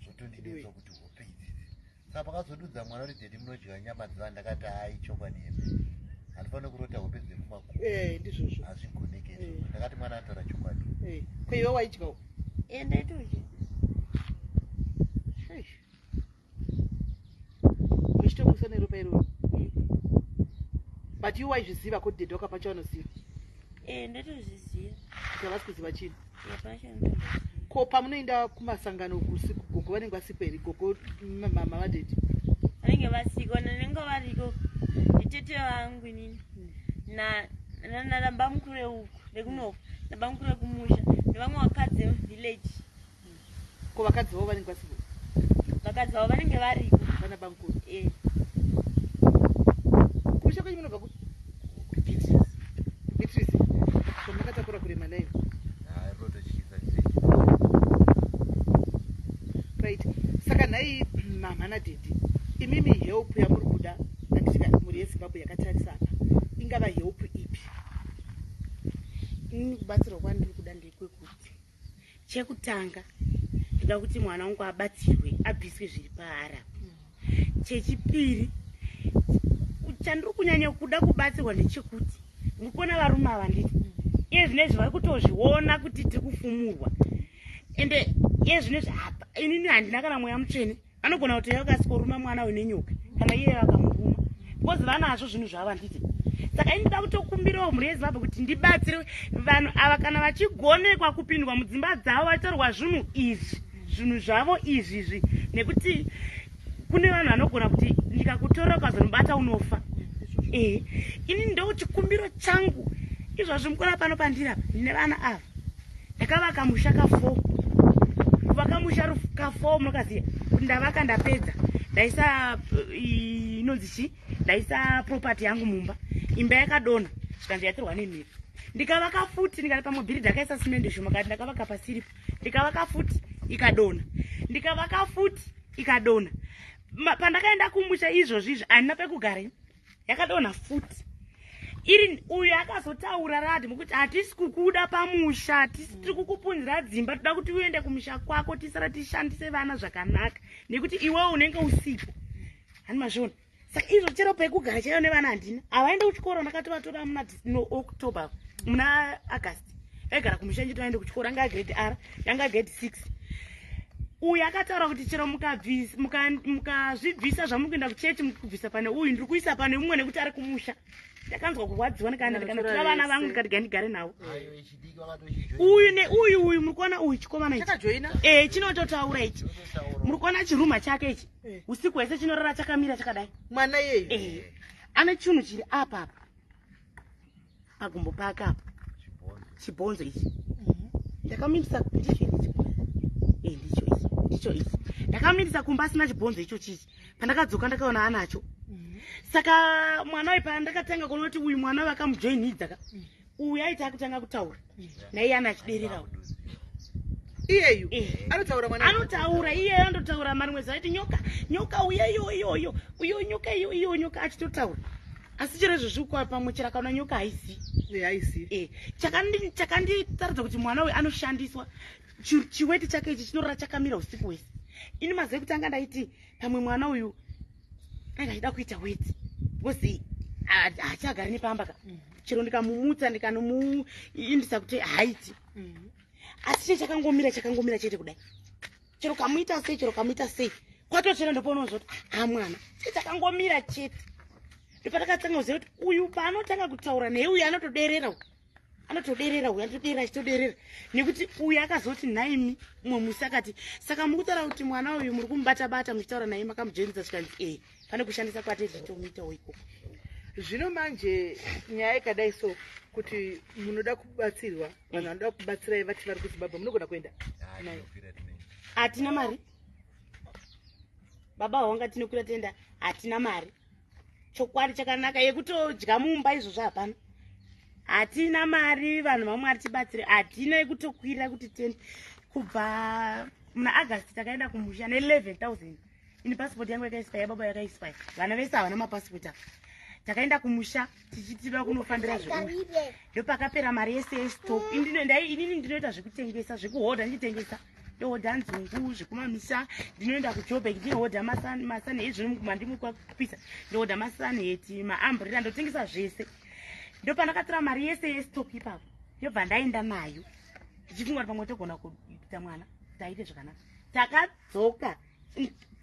zvotondinetsa kuti hope idzidzi. Saka pakazodudza mwana kuti dhedhi munodya nyama dzevanhu ndakati hai chokwadi here. Handifaniri kurota hope dzekumakuva. Ndizvozvo. Hazvigoneke izvozvo. Ndakati mwana anotaura chokwadi. Ko iwe waidyawo? Ndaitodya. Muchitomusa neropa iroro. But iwe waizviziva kuti dhedhi wakapa chavanoziva? Ndaitozviziva. Kuti havasi kuziva chinhu. Hapana chavanotoziva. Ko pamunoenda kumasangano kusiku gogo vanenge vasipo here? Gogo mama vadhedhi? Vanenge vasiko, vanenge variko nditete vangu inini nabamukuru veuku vekunoku nabamukuru vekumusha nevamwe vakadzi vemuvillage. Ko vakadzi vavo vanenge vasipo? Vakadzi vavo vanenge variko. Vana bamukuru? Kumusha kwenyu munobva kupi? Beatrice. Zvamakatakura kurema nayo. Rototyisa chete. Right. Saka nhai Mama nadhedhi, imimi help yamuri kuda, anditika mhuri yeZimbabwe yakatarisa apa, ingava help ipi? Inini kubatsirwa kwandiri kuda ndekwekuti, chekutanga, ndoda kuti mwana wangu abatsirwe, abviswe zviri paari apa. Chechipiri chandiri kunyanya kuda kubatsirwa ndechekuti, mukuona varume ava, nditi iye zvinezvi vari kutozviona kuti tiri kufumurwa, ende iye zvinezvi apa inini handina kana mweya mutsvene. Anogona kuti yakasikoruma mwana uyu nenyoka, kana iye vakamuruma, because vanazvo zvinhu zvavo, handiti? Saka ini ndoda kutokumbirawo mhuri yeZimbabwe kuti ndibatsire vanhu ava, kana vachigonekwa kupindwa mudzimba dzavo vachitorwa zvinhu izvi, zvinhu zvavo izvizvi, nekuti kune vanhu vanogona kuti ndikakutora ukazonobata unofa. Ini ndo chikumbiro changu izvozvi. Mukona pano pandiri apa, ndine vana ava, ndakavaka musha ka4, kuvaka musha ka4. Munokaziva kuti ndavaka, ndapedza, ndaisa inonzi chi, ndaisa property yangu mumba, imba yakadonha, zvikanzi yatirwa nemhepo. Ndikavaka futi, ndikati pamwe bhiridha akaisa simende shoma, kati ndakavaka pasiripo, ndikavaka futi, ikadonha, ndikavaka futi, ikadonha. Pandakaenda kumusha izvozvi izvi, handina pekugara, yakadonha futi. Iri uyu akazotaura radi mukuti hatisi kukuda pamusha, hatisi tiri kukupunzira dzimba, toda kuti uende kumusha kwako, tisara tishandise vana zvakanaka, nekuti iwewe unenge usipo. Hani mazviona? Saka izvo chero pekugara chaiyo nevana handina. Havaende kuchikoro, ndakatovatora muna no October, muna August, vaigara kumusha nchiti vaende kuchikoro, anga grade R, yanga grade 6. Uyu akataura kuti chero mukazvibvisa zvamuri kuenda kuchechi, mukubvisa pane uyu, ndiri kuisa pane mumwe nekuti ari kumusha. Ndakanzwa kurwadziwa, ndikaenda ndikanotora vana vangu, ndikati gandigare navo. Ayo echidiki vakatochijoina. Uyu neuyu, uyu muri kuona uyu, chikomana ichi. Chakajoina. Chinototaura ichi. Muri kuona chiruma chake ichi? Eh. Usiku hwese chinorara chakamira chakadai. Mwana iyeyu? Ane chinhu chiri apa apa pagumbo pake apa, chibhonzo ichi. Ndakamuindisa, ndicho here ichi? Ndicho ichi, ndicho ichi. Ndakamuindisa kumba asina chibhonzo icho chichi. Pandakadzoka ndakaona anacho. Saka mwana uyu, pandakatanga kuona kuti uyu mwana vakamujoinidza ka, uyu aiti akutanga kutaura naiye ana achidererawo. Iyeyu? Eh. Anotaura mwana? Anotaura iye, anototaura. Marimwe zuva aiti nyoka, nyoka uye iyo iyoyo uyo nyoka iyo iyo nyoka, achitotaura. Asi chero izvozvi kwa pamwe chero akaona nyoka haizivi. Haizivi. Chakanditaridza kuti mwana uyu anoshandiswa, chiweti chake ichi chinorara chakamira usiku hwese. Ini mazuva ekutanga ndaiti pamwe mwana uyu anenge achida kuita weti, because haachagari nepamba ka. Chero ndikamumutsa, ndikanomuindisa kuti haiti, asi che chakangomira, chakangomira chete kudai. Chero kamuita sei, chero kamuita sei, kwatochena. Ndopaunozwa kuti ha, mwana che chakangomira chete. Ndopatakatanga kuziva kuti uyu paanotanga kutaura neuyu anotoderera, uyu anotoderera, uyu anotoderera, achitoderera, nekuti uyu akazoti nhaimi mumwe musi akati, "Saka muri kutaura kuti mwana uyu muri kumubata-bata muchitaura naye, makamujoinisa?" Zvikanzi e, pane kushandisa kwate tichitomuitawo ikoko. Zvino manje nyaya ikadai so, kuti munoda kubatsirwa, vanhu vanoda kubatsirai vati vari kuZimbabwe, munogona kuenda naye? Hatina mari, baba wanga tinokwira tenda, hatina mari. Chokwadi chakanaka yekutodya mumba izvozvo hapana, hatina mari. Vanhu vamwari tibatsire, hatina yekutokwira kuti tende. Kubva muna August takaenda kumusha ne11 000. Ini pasipoti yangu yakaexpire, yababa yakaexpire, vana vese havana mapasipoti ava. Takaenda kumusha tichitida kunofambira zveuyu, ndopakapera mari yese yestock. Inini ndinoita zvekutengesa, zvekuhodha, ndichitengesa, ndohodha nzungu zvekumamisa. Ndinoenda kuJobek, ndinohodha masani ezvino mandimukapisa, ndohodha masunhat, maumbrella, ndotengesa zvese. Ndopandakatora mari yese yestock ipapo, ndobva ndaenda nayo ndichifunga kuti pamwe togona kuita mwana kuti aite zvakanaka. Takadzoka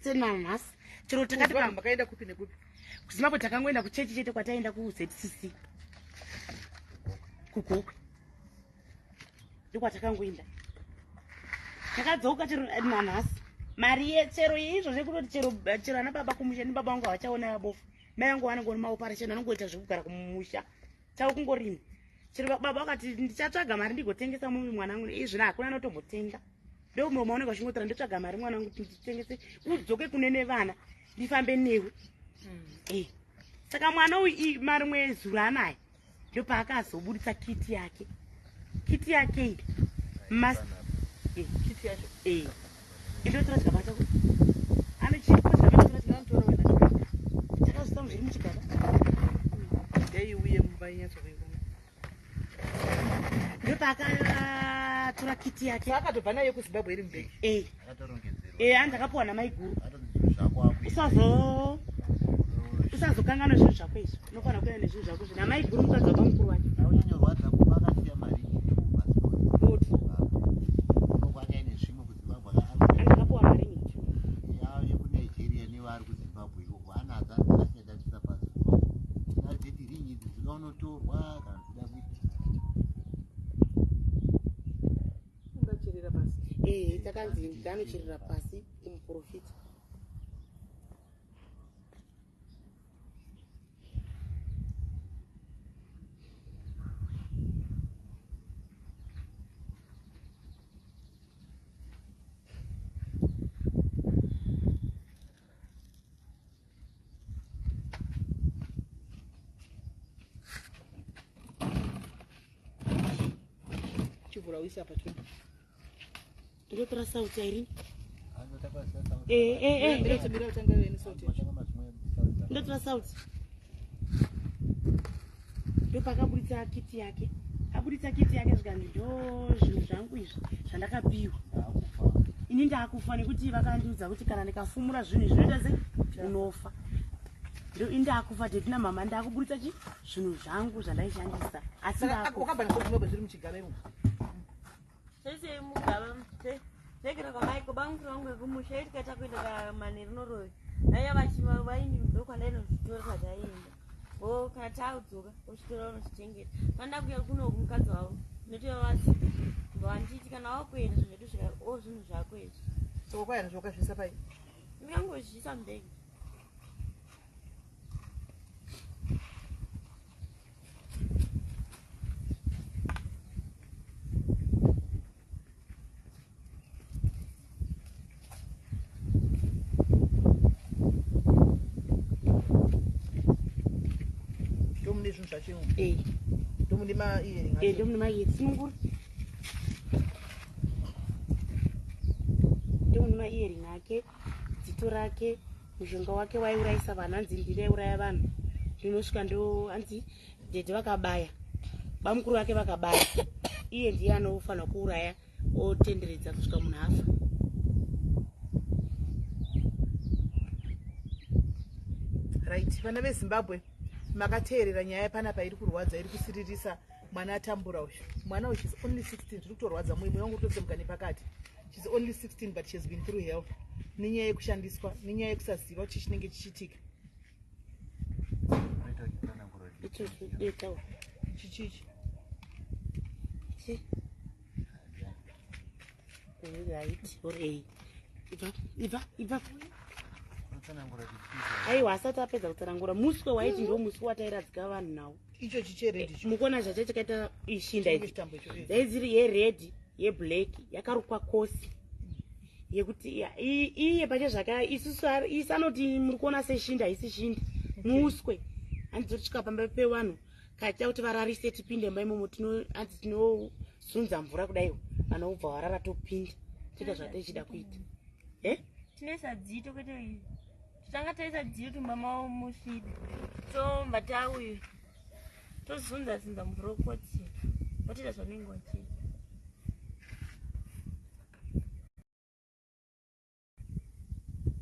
senanhasi chero takati Kuzimbabwe makaenda kupi nekupi? KuZimbabwe takangoenda kuchechi chete, kwataenda kuZCC kuGokwe, ndokwatakangoenda. Takadzoka chero nanhasi mari yechero yeizvo zvekutoti chero ana baba kumusha nebaba vangu havachaona bofu. Mai vangu vanongoni maoperation, anongoita zvekugara kumusha chavo, kungorima. Chero baba vakati ndichatsvaga mari ndigotengesa mumwe mwana wangu, izvino hakuna anotombotenga. Ndomuromo waunenge uchingotaura, ndotsvaga mari mwana wangu kuti nditengese, udzoke kune nevana, ndifambe newe. Saka mwana uyu marimwe zuro anaya ndopaakazobudisa kiti yake, kiti yake iyi. Kiti yacho? Indotora chikaba chako, ane chipo. vainyatsokuiona. Ndopaakatora kiti yake. Saakatobva nayo kuZimbabwe iri mubhegi. Eh. Akatorongedzerwa. Eh, hanzi akapiwa namaiguru. Atonzi zvinhu zvako akuita. Usazokanganwa zvinhu zvako izvi. Unofanira kuenda nezvinhu zvako izvi. Namaiguru mukadzi wabamukuru wake. Aunyanyorwadza kuba akasiya mari itu Oti. kwakaine zvimwe kuZimbabwe. Hanzi akapiwa mari itu. Yekunigeria nevari kuZimbabwe ikoko anadzo akasiya pasi adziti ringi idzi dzikaunotorwa kana kuda kuita. Ungacherera pasi. Eh, takanzi ndanocherera pasi kumuprofita. Chivhura uise apa tu. Ndotora sauti Irene. Anotakwa sasa. Eh, eh, eh. Mira mira utanga wewe sauti. Matanga mazimwe sauti. Ndotora sauti. Ndopakaburitsa kiti yake. Aburitsa kiti yake zvikanzi ndo zvinhu zvangu izvi zvandakapiwa. Akufa. Ini ndakufa nekuti vakandiudza kuti kana ndikafumura zvinhu izvi zvinoita sei unofa. Ndo ini ndakufa daddy namama ndakuburitsa chi zvinhu zvangu zvandaishandisa. Asi Saka ndakufa. wakabva nazvo kuZimbabwe zviri muchigaba imomo. Zvese mugaba zvegera kwamaiko bamukuru vangu vekumusha itikata kuenda kamanheru norove vaiva vachiva vaini ndokwandainozvitora kwataienda o kana taudzoka uchitora unozvichengeta pandakuya kuno kumukadzi wavo ndinotova vasipo vanditi kana wakuenda zvinhu zvedu zvika o zvinhu zvako izvi. Saka kwaya nazvo wakazviisa pai. Ndingangozviisa mubhegi. Ndomune zvinhu zvacho imomo. Eh, Ndomune ma-earring eh, acho. ndomune maitsinungura. Ndomune maearing ake, dzito rake, mushonga wake waiurayisa vanhu hanzi ndinaiuraya vanhu. Ndinosvika ndo hanzi daddy vakabaya. Bamukuru vake vakabaya. Iye ndiye anofanira kuuraya otenderedza kusvika munhu afa. Right, vana veZimbabwe, makateerera nyaya panapa iri kurwadza, iri kusiririsa. Mwana atambura uyu. Mwana uyu, she's only 16. Zviri kutorwadza mwoyo wangu kutotsemuka nepakati. She's only 16 but she has been through hell nenyaya yekushandiswa, nenyaya yekusaziva kuti chinenge chichiitika. Unoita uchitsanangura kuti Ichocho detawo. Chichichi. Chi. Right, or A. Ibva, ibva, ibva. Unotsanangura kuti chii. Aiwa, asati apedza kutsanangura. Muswe waiti ndo muswe watairadzika vanhu nawo. Icho chichered icho. Mukuona zvacho chakaita ishinda Chinenge idzi. chitambo icho, eh. Dzai dziri yered, yeblack, yakarukwa kosi yekuti iye pache zvaka isusu isu anoti muri kuona seshinda, haisi shinda, muswe. Hanzi totisvika pamba pevanhu kaita kuti vararise tipinde mumba imomo, hanzi tinozunza mvura kudaiwo vanhu vobva varara topinda toita zvatichida kuita. Eh? Tinoisa dzito kwete izvi totanga taisa dzito tumba mavo musvibi tomba tauyu tozunza zunza mvura okotsira votoita zvanenge vachiita.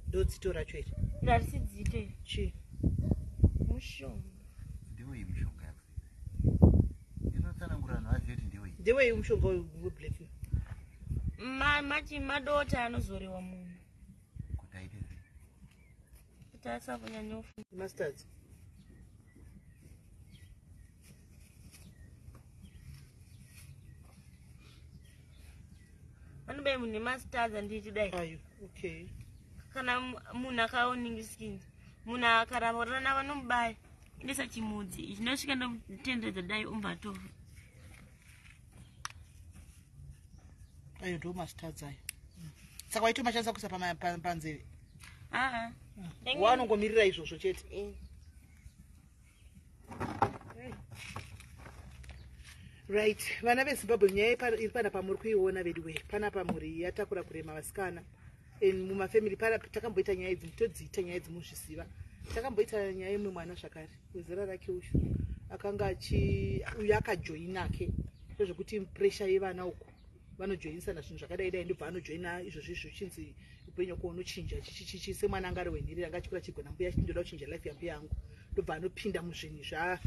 Ndo dzito racho iri. Iri harisi dzito iri. Chii? Mushonga. Ndewei mushonga yako inotsanangura vanhu vazive kuti ndewei? Ndewei mushonga uyu weblack? Machi madota anozorewa munhu. Kuti aite sei? Kuti asakunyanyofu. Masters. Vanobaya munhu nemastars anditi dai. Ayo, okay. Kana munhu akaoningiskinzi munhu akaramba kurana vanomubaya indesa chimudzi ichi ndosvika ndomutenderedza dai umbva atofa. Ayo ndo mastars ayo. Saka waitomashandisa kuisa panzeve? Aa. Wanongomirira izvozvo chete. Eh. Right, vana veZimbabwe, nyaya iri panapa muri kuiona vedu wee. Panapa mhuri yatakura kurema, vasikana. And mumafamily pana takamboita nyaya idzi, todziita nyaya idzi muzviziva. Takamboita nyaya yemwe mwana zvakare wezera rake uyu. Akanga achi uyo akajoina ke ndozvekuti pressure yevana uku vanojoinisana zvinhu zvakadai dai, ndobva anojoina izvozvo izvo chinzi upenyu wako unochinja chichichichi. Semwana anga ari wenherera, anga achikura achigona mbuya achiti ndoda kuchinja life yambuya yangu, ndobva anopinda muzvinhu zva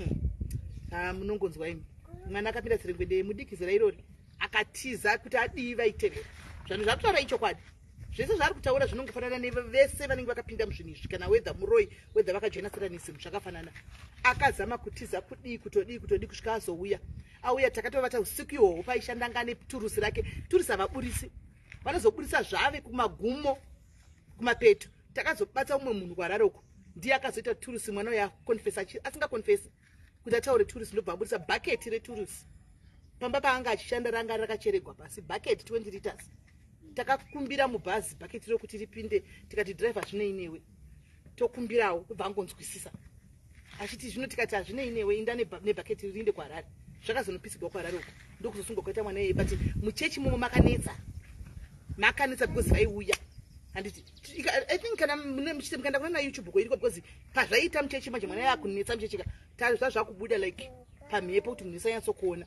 munongonzwa imi. Mwana akapinda tserengwende mudiki zera irori, akatiza kuti adii, vaitevera. Zvanhu zvakutaura ichokwadi, zvese zvaari kutaura zvinongofanana nevese vanenge vakapinda muzvinhu izvi, kana whether muroi, whether vakajoina satanism, zvakafanana. Akazama kutiza, kudii, kutodii, kutodii, kusvika azouya. Auya, takatovata usiku ihwohwo paishanda neturusi rake. Turusi havaburisi, vanozoburisa zvave kumagumo, kumapeto. Takazobata umwe munhu kuHarare uko, ndiye akazoita turusi. Mwana uyo akonfesa, asingakonfesi kuti ataure turusi, ndobva aburisa bhaketi returusi pamba paanga achishanda, ranga rakacheregwa pasi, bhaketi 20 liters. Takakumbira mubhazi bhaketi rokuti ripinde, tikati, "Dhiraivha, zvinei newe? Tokumbirawo." Kubva angonzwisisa achiti zvino, tikati, "Hazvinei newe, inda nebhaketi riinde kuHarare." Zvakazonopisigwa kuHarare uko, ndokuzosungwa kwaita mwana iyeye. But muchechi momo makanetsa, makanetsa because vaiuya, handiti? I think kana muchite mukaenda kuna naYouTube ko iriko, because pazvaiita muchechi manje, mwana yakunetsa muchechi ka, zvazvakubuda like pamhepo kuti munhu isanyatsokuona,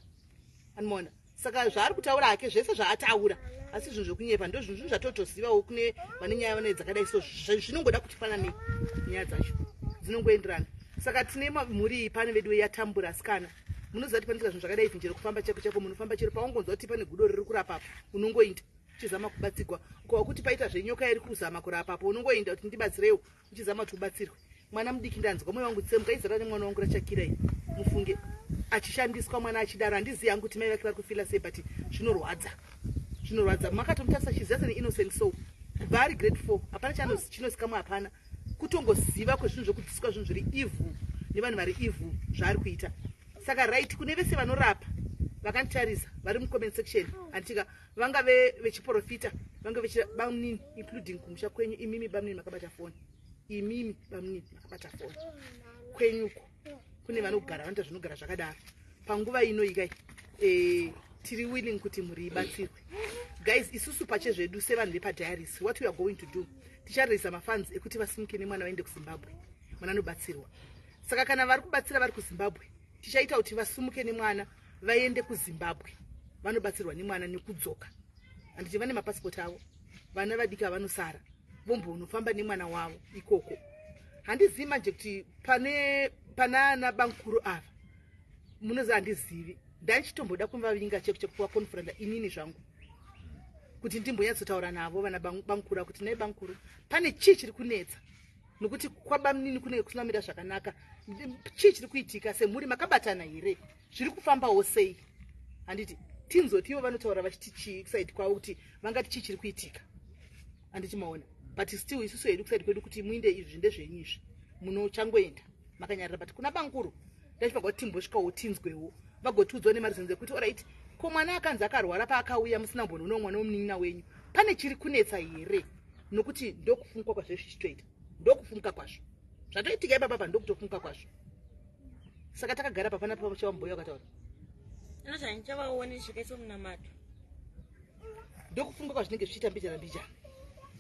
anomaona. Saka zvaari kutaura hake zvese zvaataura, asi zvinhu zvokunyepa, ndo zvinhu zvatotozivawo. Kune vane nyaya vane dzakadai, so zvinongoda kuti fananei, nyaya dzacho dzinongoenderana. Saka tine mhuri iyi pane vedu yatambura. Asikana, munoziva kuti panoitika zvinhu zvakadai izvi, chero kufamba chako chako, munofamba chero paungonzwa kuti pane gudo riri kurapapo, unongoinda uchizama kubatsigwa. Ukava kuti paita zvenyoka iri kuzama kurapapo, unongoinda kuti ndibatsireiwo, uchizama kuti ubatsirwe. Mwana mudiki, ndanzwa mwoyo wangu tsemuka, izera nemwana wangu rachakira iyi, mufunge achishandiswa mwana achidaro. Handizivi hangu kuti mai vake vari kufila sei, but zvinorwadza, zvinorwadza. Makatomutarisa chiziva sene innocent soul kubva ari grade 4, hapana chinozikamwa, hapana kutongoziva kwezvinhu zvokudzidziswa zvinhu zviri evil nevanhu vari evil zvaari kuita. Saka right, kune vese vanorapa vakanditarisa vari mucomment section, handitika vangave vechiprofita, vange bamunini, including kumusha kwenyu imimi bamunini makabata foni, imimi bamunini makabata foni, kwenyuko kune vanogara vanoita zvinogara zvakadaro. Panguva ino ikai tiri willing kuti mhuri ibatsirwe. Guys, isusu pachezvedu sevanhu vepaDiaries, what we are going to do, tichareleasa mafunds ekuti vasimuke nemwana vaende kuZimbabwe, mwana anobatsirwa. Saka kana vari kubatsira vari kuZimbabwe, tichaita kuti vasumuke nemwana vaende kuZimbabwe, vanobatsirwa nemwana nekudzoka. Handiti vane mapasipoti avo? Vana vadiki havanosara, vombonofamba nemwana wavo ikoko. Handizivi manje kuti pane panana bankuru ava, munoziva, handizivi. Ndaichitomboda kuvavinga cheko chekuva confronta inini zvangu, kuti ndimbonyatsotaura navo vana bankuru, kuti nai bankuru, pane chii chiri kunetsa? Nokuti kwabamunini kunenge kusina kumira zvakanaka. Chii chiri kuitika? Semhuri makabatana here? Zviri kufambawo sei? Handiti tinzoti ivo vanotaura vachiti chii kuside kwavo, kuti vangati chii chiri kuitika, handiti maona? But still isusu hedu kuside kwedu kuti muinde, izvi ndezvenyu izvi, munochangoenda makanyarara. But kuna bankuru ndachifanira kuti timbosvikawo tinzwewo, vagotiudzawo nemareasons ekuti alright, ko mwana akanzi akarwara paakauya, musina kumbonoonawo mwana wemunin'ina wenyu, pane chiri kunetsa here? Nokuti ndokufumuka kwazvo zvichitoita, ndokufumuka kwazvo zvatoitika ipapapa, ndokutofunga kwazvo. Saka takagara papana pachavamboya wakataura. Ino zvandichavaone zvakaiswa munamato. Ndokufunga kwazvinenge zvichiita mbijana mbijana,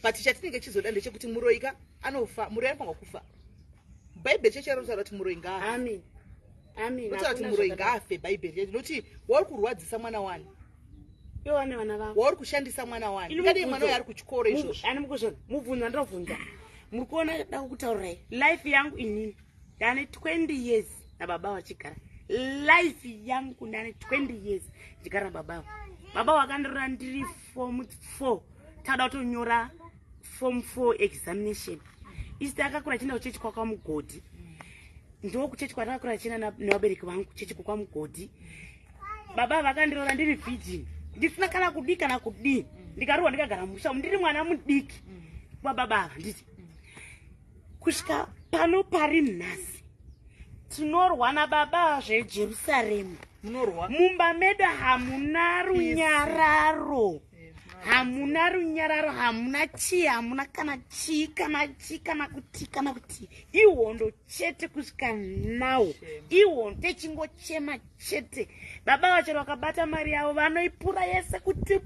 but chatinenge chizoda ndechekuti muroyi ka anofa, muroyi anofanirwa kufa. Bhaibheri cheche rinotaura kuti muroyi ngaafe. Amen, amen. Rinotaura kuti muroyi ngaafe. Bhaibheri cheche nokuti wauri kurwadzisa mwana wani. Ivo vane vana vavo. Wauri kushandisa mwana wani. Ini Ngadei mubvunzo. mwana uyo ari kuchikoro izvozvo. Ani mukuzvona mubvunzo andinobvunza, muri kuona, da kukutaurirai life yangu inini. Ndane 20 years nababa vachigara. Life yangu, ndane 20 years ndichigara nababa avo. Baba vakandirora ndiri form 4, tada kutonyora form 4 examination. Isi takakura chienda kuchechi kwakwaMugodhi, ndokuchechi kwatakakura chienda nevabereki vangu, chechi kwakwaMugodhi. Baba vakandirora ndiri virgin, ndisina kana kudii kana kudii, ndikarohwa, ndikagara musha ndiri mwana mudiki kwababa ava. Nditi kusvika pano pari nhasi tinorwa nababa zveJerusaremu. Munorwa. Mumba medu hamuna runyararo, hamuna runyararo, hamuna chii, hamuna kana chii, kana chii, kana kuti, kana kuti ihondo chete kusvika now, ihondo techingochema chete. Baba vacho vakabata mari yavo, vanoipura yese kuti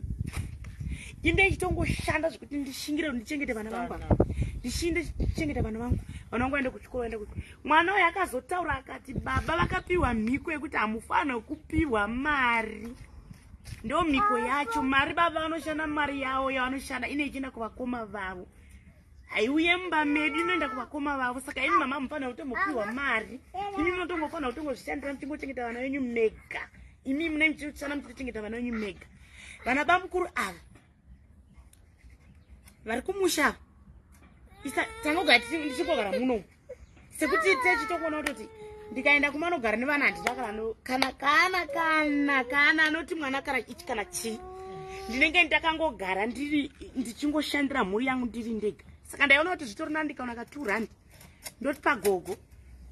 Inde ichitongoshanda zvekuti ndishingire kuti ndichengete vana vangu ava. Ndishinde ndichengete vana vangu. Vana vangu vaende kuchikoro vaende kuchikoro. Mwana uyu akazotaura akati baba vakapiwa mhiko yekuti hamufanire kupiwa mari. Ndo mhiko yacho. Mari baba vanoshanda mari yavo yavanoshanda ine ichienda kuvakoma vavo. Haiuye mumba medu inoenda kuvakoma vavo. Saka imi mama mufanira kutombopiwa mari. Imi munotongofanira kutongozvishandira muchingochengeta vana venyu mega. Imi mune muchishanda muchitochengeta vana venyu mega. Vana bamukuru ava vari kumusha ava tangogara tichingogara muno sekuti techitokuona kutoti ndikaenda kumanogara nevana handina kana kana kana kana anoti mwana kana ichi kana chii ndinenge ndakangogara ndiri ndichingoshandira mhuri yangu ndiri ndega. Saka ndaiona kuti zvitori nani ndikaona ka 2 rand ndoti pagogo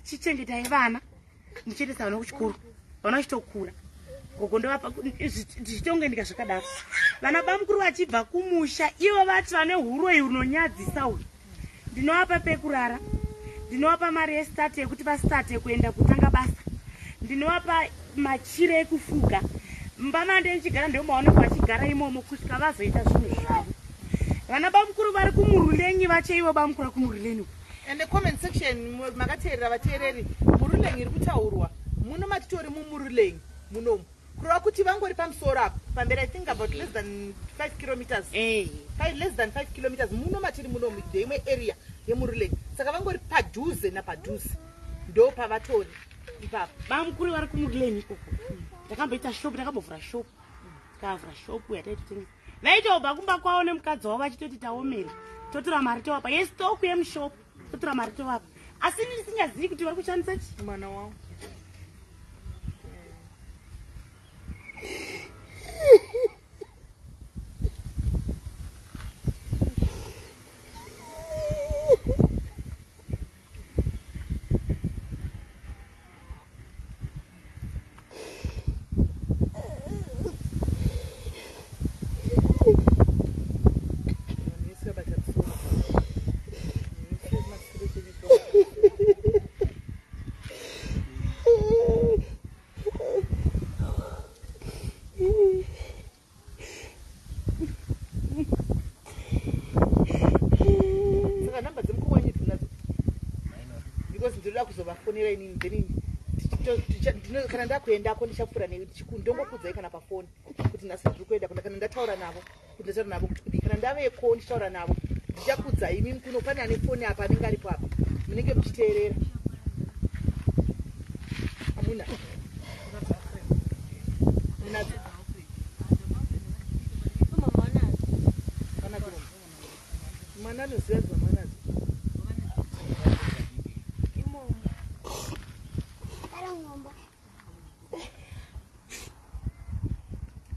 chichengetai vana muchiendesa vana kuchikoro vana vachitokura gogo ndovapa ndichitonge ndika zvakadaro. Vana bamukuru vachibva kumusha ivo vati vane huroyi hunonyadzisa uyu ndinovapa pekurara, ndinovapa mari yestart yekuti vastarte kuenda kutanga basa, ndinovapa machira ekufuga. Mumba mande ndichigara ndomaonekwa vachigara imomo kusvika vazoita zvinhu zvavo. Vana bamukuru vari kumurulengi vacho ivo bamukuru vari kumurulengi. And the comment section makateerera vateereri murulengi iri kutaurwa muno matitori mumurulengi munomu kureva kuti vangori pamusoro apa pamberi I think about less than 5 kilometers. Less than 5 kilometers muno matiri munomu ndeimwe area yemurulengi. Saka vangori padhuze napadhuze ndo pavatori ipapo. Bamukuru vari kumurulengi ikoko. Takamboita shop, takambovhura shop. Tikavhura shop yataitotengesa. Vaitobva kumba kwavo nemukadzi wavo vachitoti taomera. Totora mari tovapa. Yestock yemushop totora mari tovapa. Asi ndisingazivi kuti vari kushandisa chi mwana wavo. Saka namba dzemukuru wenyu tinadzo because ndinoda kuzovafonera inini then kana ndakuendako ndichapfuura ndongokuudzai kana pafoni kuti nhasi ndiri kuenda kana ndataura navo kuti ndataura navo kuti kudii kana ndaveko ndichitaura navo ndichakuudzai imimi kuno pane ane foni apa anenge aripo apa munenge muchiteerera amuna munadzo mwana anoziva zvamanadzo.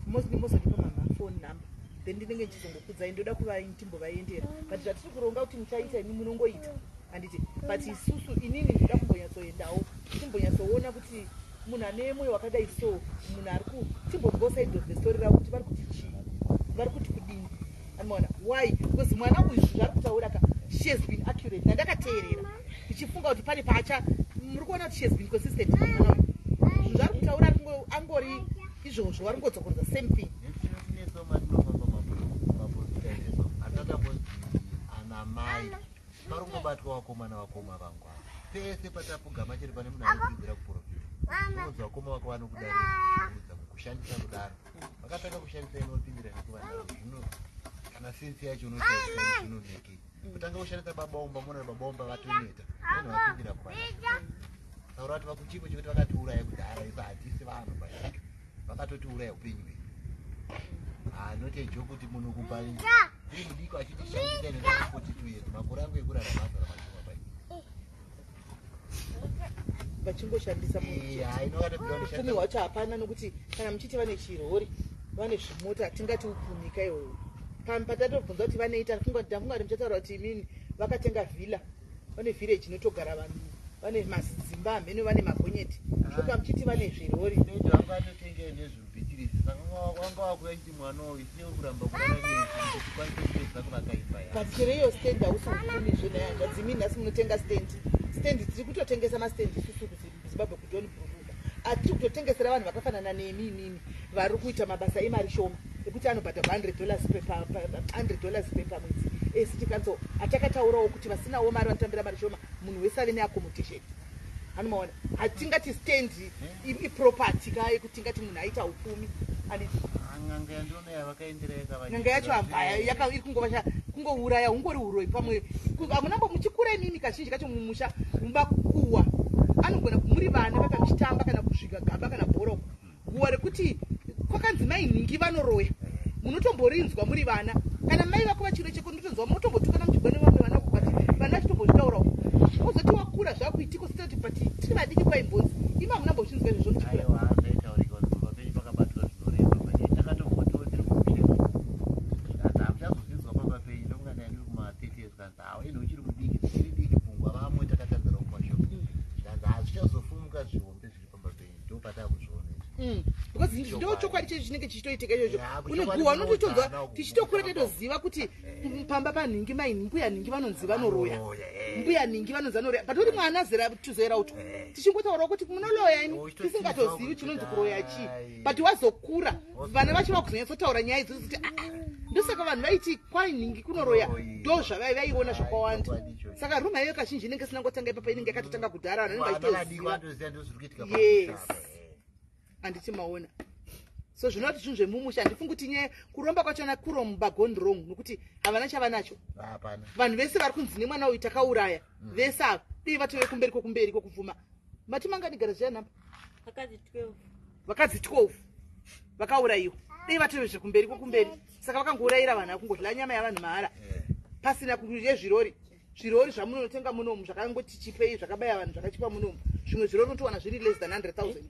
Mozondipa mama phone number then ndinenge ndichizongokudzai ndoda kuvatimbovaendera but zvatiri kuronga kuti muchaita imi munongoita handiti but isusu inini ndoda kumbonyatsoendawo timbonyatsoona kuti munhu ane mwoyo wakadai so munhu ari timbonzwa side of the story ravo kuti vari kuti chii vari kuti kudini anoona why because mwana uyu zvaari kutaura ka she has been accurate nandakateerera ndichifunga kuti pane paacha muri kuona kuti she has been consistent mwana uyu zvaari kutaura angori izvozvo vari kungodzokorodza same thing. Anamai vari kungobatwa vakomana vakoma vangu ava pese patapugama chete pane munhu anodzidzira kuprofita unonzi vakoma vako vanokudaro kushandisa kudaro vakatanga kushandisa inopindira nekuvana zvino kana sensi yacho unotinonekei kutanga kushandisa babaomba mona babaomba vatoneta vanhu vapindira kuvana taura kuti vakuchipo chekuti vakatiuraya kudhara isu hatisi vanhu panyika vakatotiuraya upenyu hwedu not a joke kuti munhu kubva ndiri mudiki achitishandisa ine 42 years makore angu ekurarama asara mashoma panyika vachingoshandisa upfumi hwacho hapana nokuti kana muchiti vane chirori vane zvimota tingati upfumika iwowo patatobvunza kuti vanoita tafunga kuti muchataura kuti imini vakatenga villa vane village inotogara vanhu vane mazimba hameno vane magonyeti toka muchiti vane zvirori vangatotenge nezvibhitirisi saka wanga wakuya chiti mwana uyu isine kuramba kurara kupedza kuvaka imba yavo but chero iyo stand hausi upfumizve naye hanzvadzi imini nhasi munotenga stand stand tiri kutotengesa mastand isusu kuZimbabwe kudon Buruka atiri kutotengesera vanhu vakafanana nemi imimi vari kuita mabasa emari shoma ekuti ekuti anobhadharwa $100 $100 pamwedzi ecity council atakataurawo kuti vasinawo mari vanotambira mari shoma, munhu wese ave neaccommodation. Anomaona, hatingati stand iproperty ka yekuti tingati munhu aita upfumi, anditi? N'anga yandiona yavakaendera yakava N'anga yacho hambaya iri kungova kungouraya, hungori uroi pamwe. Hamunambo muchikura imimi, kazhinji kacho mumusha mubakuwa anogona muri vana vapa muchitamba kana kusvika gaba kana bhora uko, guwa rekuti kwakanzi mai nhingi vanoroya, munotomborinzwa muri vana. Kana mai vako vachiro cheko, unotonzwa munotombotukana muchigwa nevamwe vana kukati vana vachitombozvitaurawo. Ozoti wakura zvakuitiko sitati, but tiri vadiki kwaimbonzi imi hamunambozvinzwa izvozvo muchikura. Aiwa, zvaitaurika kuti pamba penyu pakabatwa zvinorema, but takatombotiwo tiri kumusha, zvikanzi hamuchazozvinzwa pamba penyu. Ndokunga ndai ndiri kuma-30 years, zvikanzi hawa ino uchiri mudiki, dzichiri diki pfungwa, vamwe takatadzira kumashopu, zvikanzi hazvichazofumuka zvihombe zviri pamba penyu. Ndo patakuzviona izvi. Because ndo chokwadi checho chinenge chichitoitika ichocho. Ya, Une kuchokwadi guhwa unototonzwa kunodzana uku, tichitokura kutamba. totoziva kuti pamba panhingi, mai mbuya nhingi vanonzi vanoroya. Vanoroya. Mbuya nhingi vanonzi vanoroya, but uri mwana zera tuzera utwo tichingotaurawo kuti munoloya imi, Uchitoziva tisingatozivi kuti chinonzi kuroya chii. Ai. But wazokura, vana vacho vakuzonyatsotaura nyaya idzodzo kuti aa, ndosaka vanhu vaiti kwainhingi kunoroya. Kunoroyiwa. Ndo zvavaiona zvakawanda. Chokwadi ichocho. Saka rumour iyoyo kazhinji inenge isina ngotanga ipapa, inenge yakatotanga kudhara, vanhu vanenge Vana vadiki vachitoziva. vatoziva ndozviri kuitika Yes. pamusha apa. Handiti maona? So zvinova kuti zvinhu zvemumusha, handifungi kuti nyaya kuromba kwachona kuromba gone wrong, nokuti havana chavanacho. Hapana. Vanhu vese vari kunzi nemwana uyu takauraya vese ava, dii vatove kumberi kwokumberi kwokupfuma. Mati manganigara zviya nhamba? Vakadzi 12. Vakadzi 12 vakaurayiwa, dei vatove zvekumberi kwokumberi. Saka vakangourayira vanhu akungodla nyama yavanhu mahara, pasina yezvirori zvirori zvamunotenga munomu zvakangoti chipei, zvakabaya vanhu, zvakachipa munomu. Zvimwe zvirori unotowana zviri less than 100 000.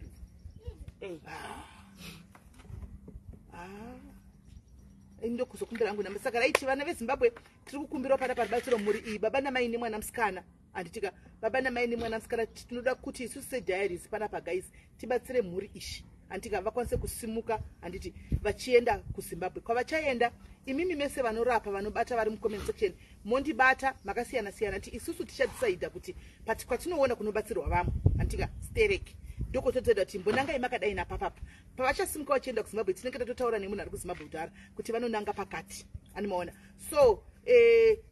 Ah. Ndokuzokumbira hangu namba. Saka raiti vana veZimbabwe, tiri kukumbirawo pana parubatsiro mhuri iyi, baba namai nemwana musikana, handitika? Baba namai nemwana musikana, tinoda kuti isusu sediaries panapa, guys, tibatsire mhuri ishi, handitika? Vakwanise kusimuka, handiti, vachienda kuZimbabwe. Kwavachaenda, imimi mese vanorapa, vanobata vari mucomment section, mondibata makasiyana siyana, ti isusu tichadhisaidha kuti pati kwatinoona kunobatsirwa vamwe, handitika? Sterek ndokototoida kuti mbonangai makadai napapapa. Pavachasimuka vachienda kuZimbabwe, tinenge tatotaura nemunhu ari kuZimbabwe kudhara kuti vanonanga pakati, animaona? So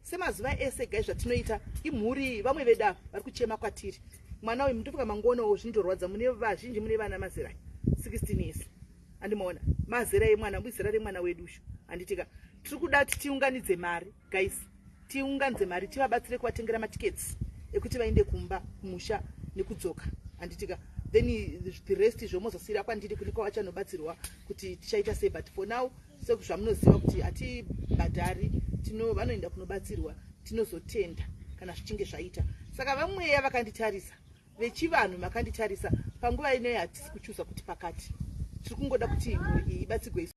semazuva ese, guys, zvatinoita, imhuri vamwe vedu ava vari kuchema kwatiri. Mwana uyu mutofuka mangonawo, zvinotorwadza. Mune vazhinji mune vana mazera 16 years, andimaona? Mazera emwana, izera remwana wedu ushu, handitika? Tiri kuda kuti tiunganidze mari, guys, tiunganidze mari tivabatsire kuvatengera matiketsi ekuti vaende kumba kumusha nekudzoka, handitika? Then the rest zvomozosiyira kwandiri kune kwavachanobatsirwa kuti tichaita sei. But for now, sezvamunoziva kuti hatibhadhari, vanoenda kunobatsirwa, tinozotenda kana zvichinge zvaita. Saka vamweya vakanditarisa, vechivanhu makanditarisa, panguva inoyi hatisi kuchuza kuti pakati, tiri kungoda kuti mhuri iyi ibatsirwe.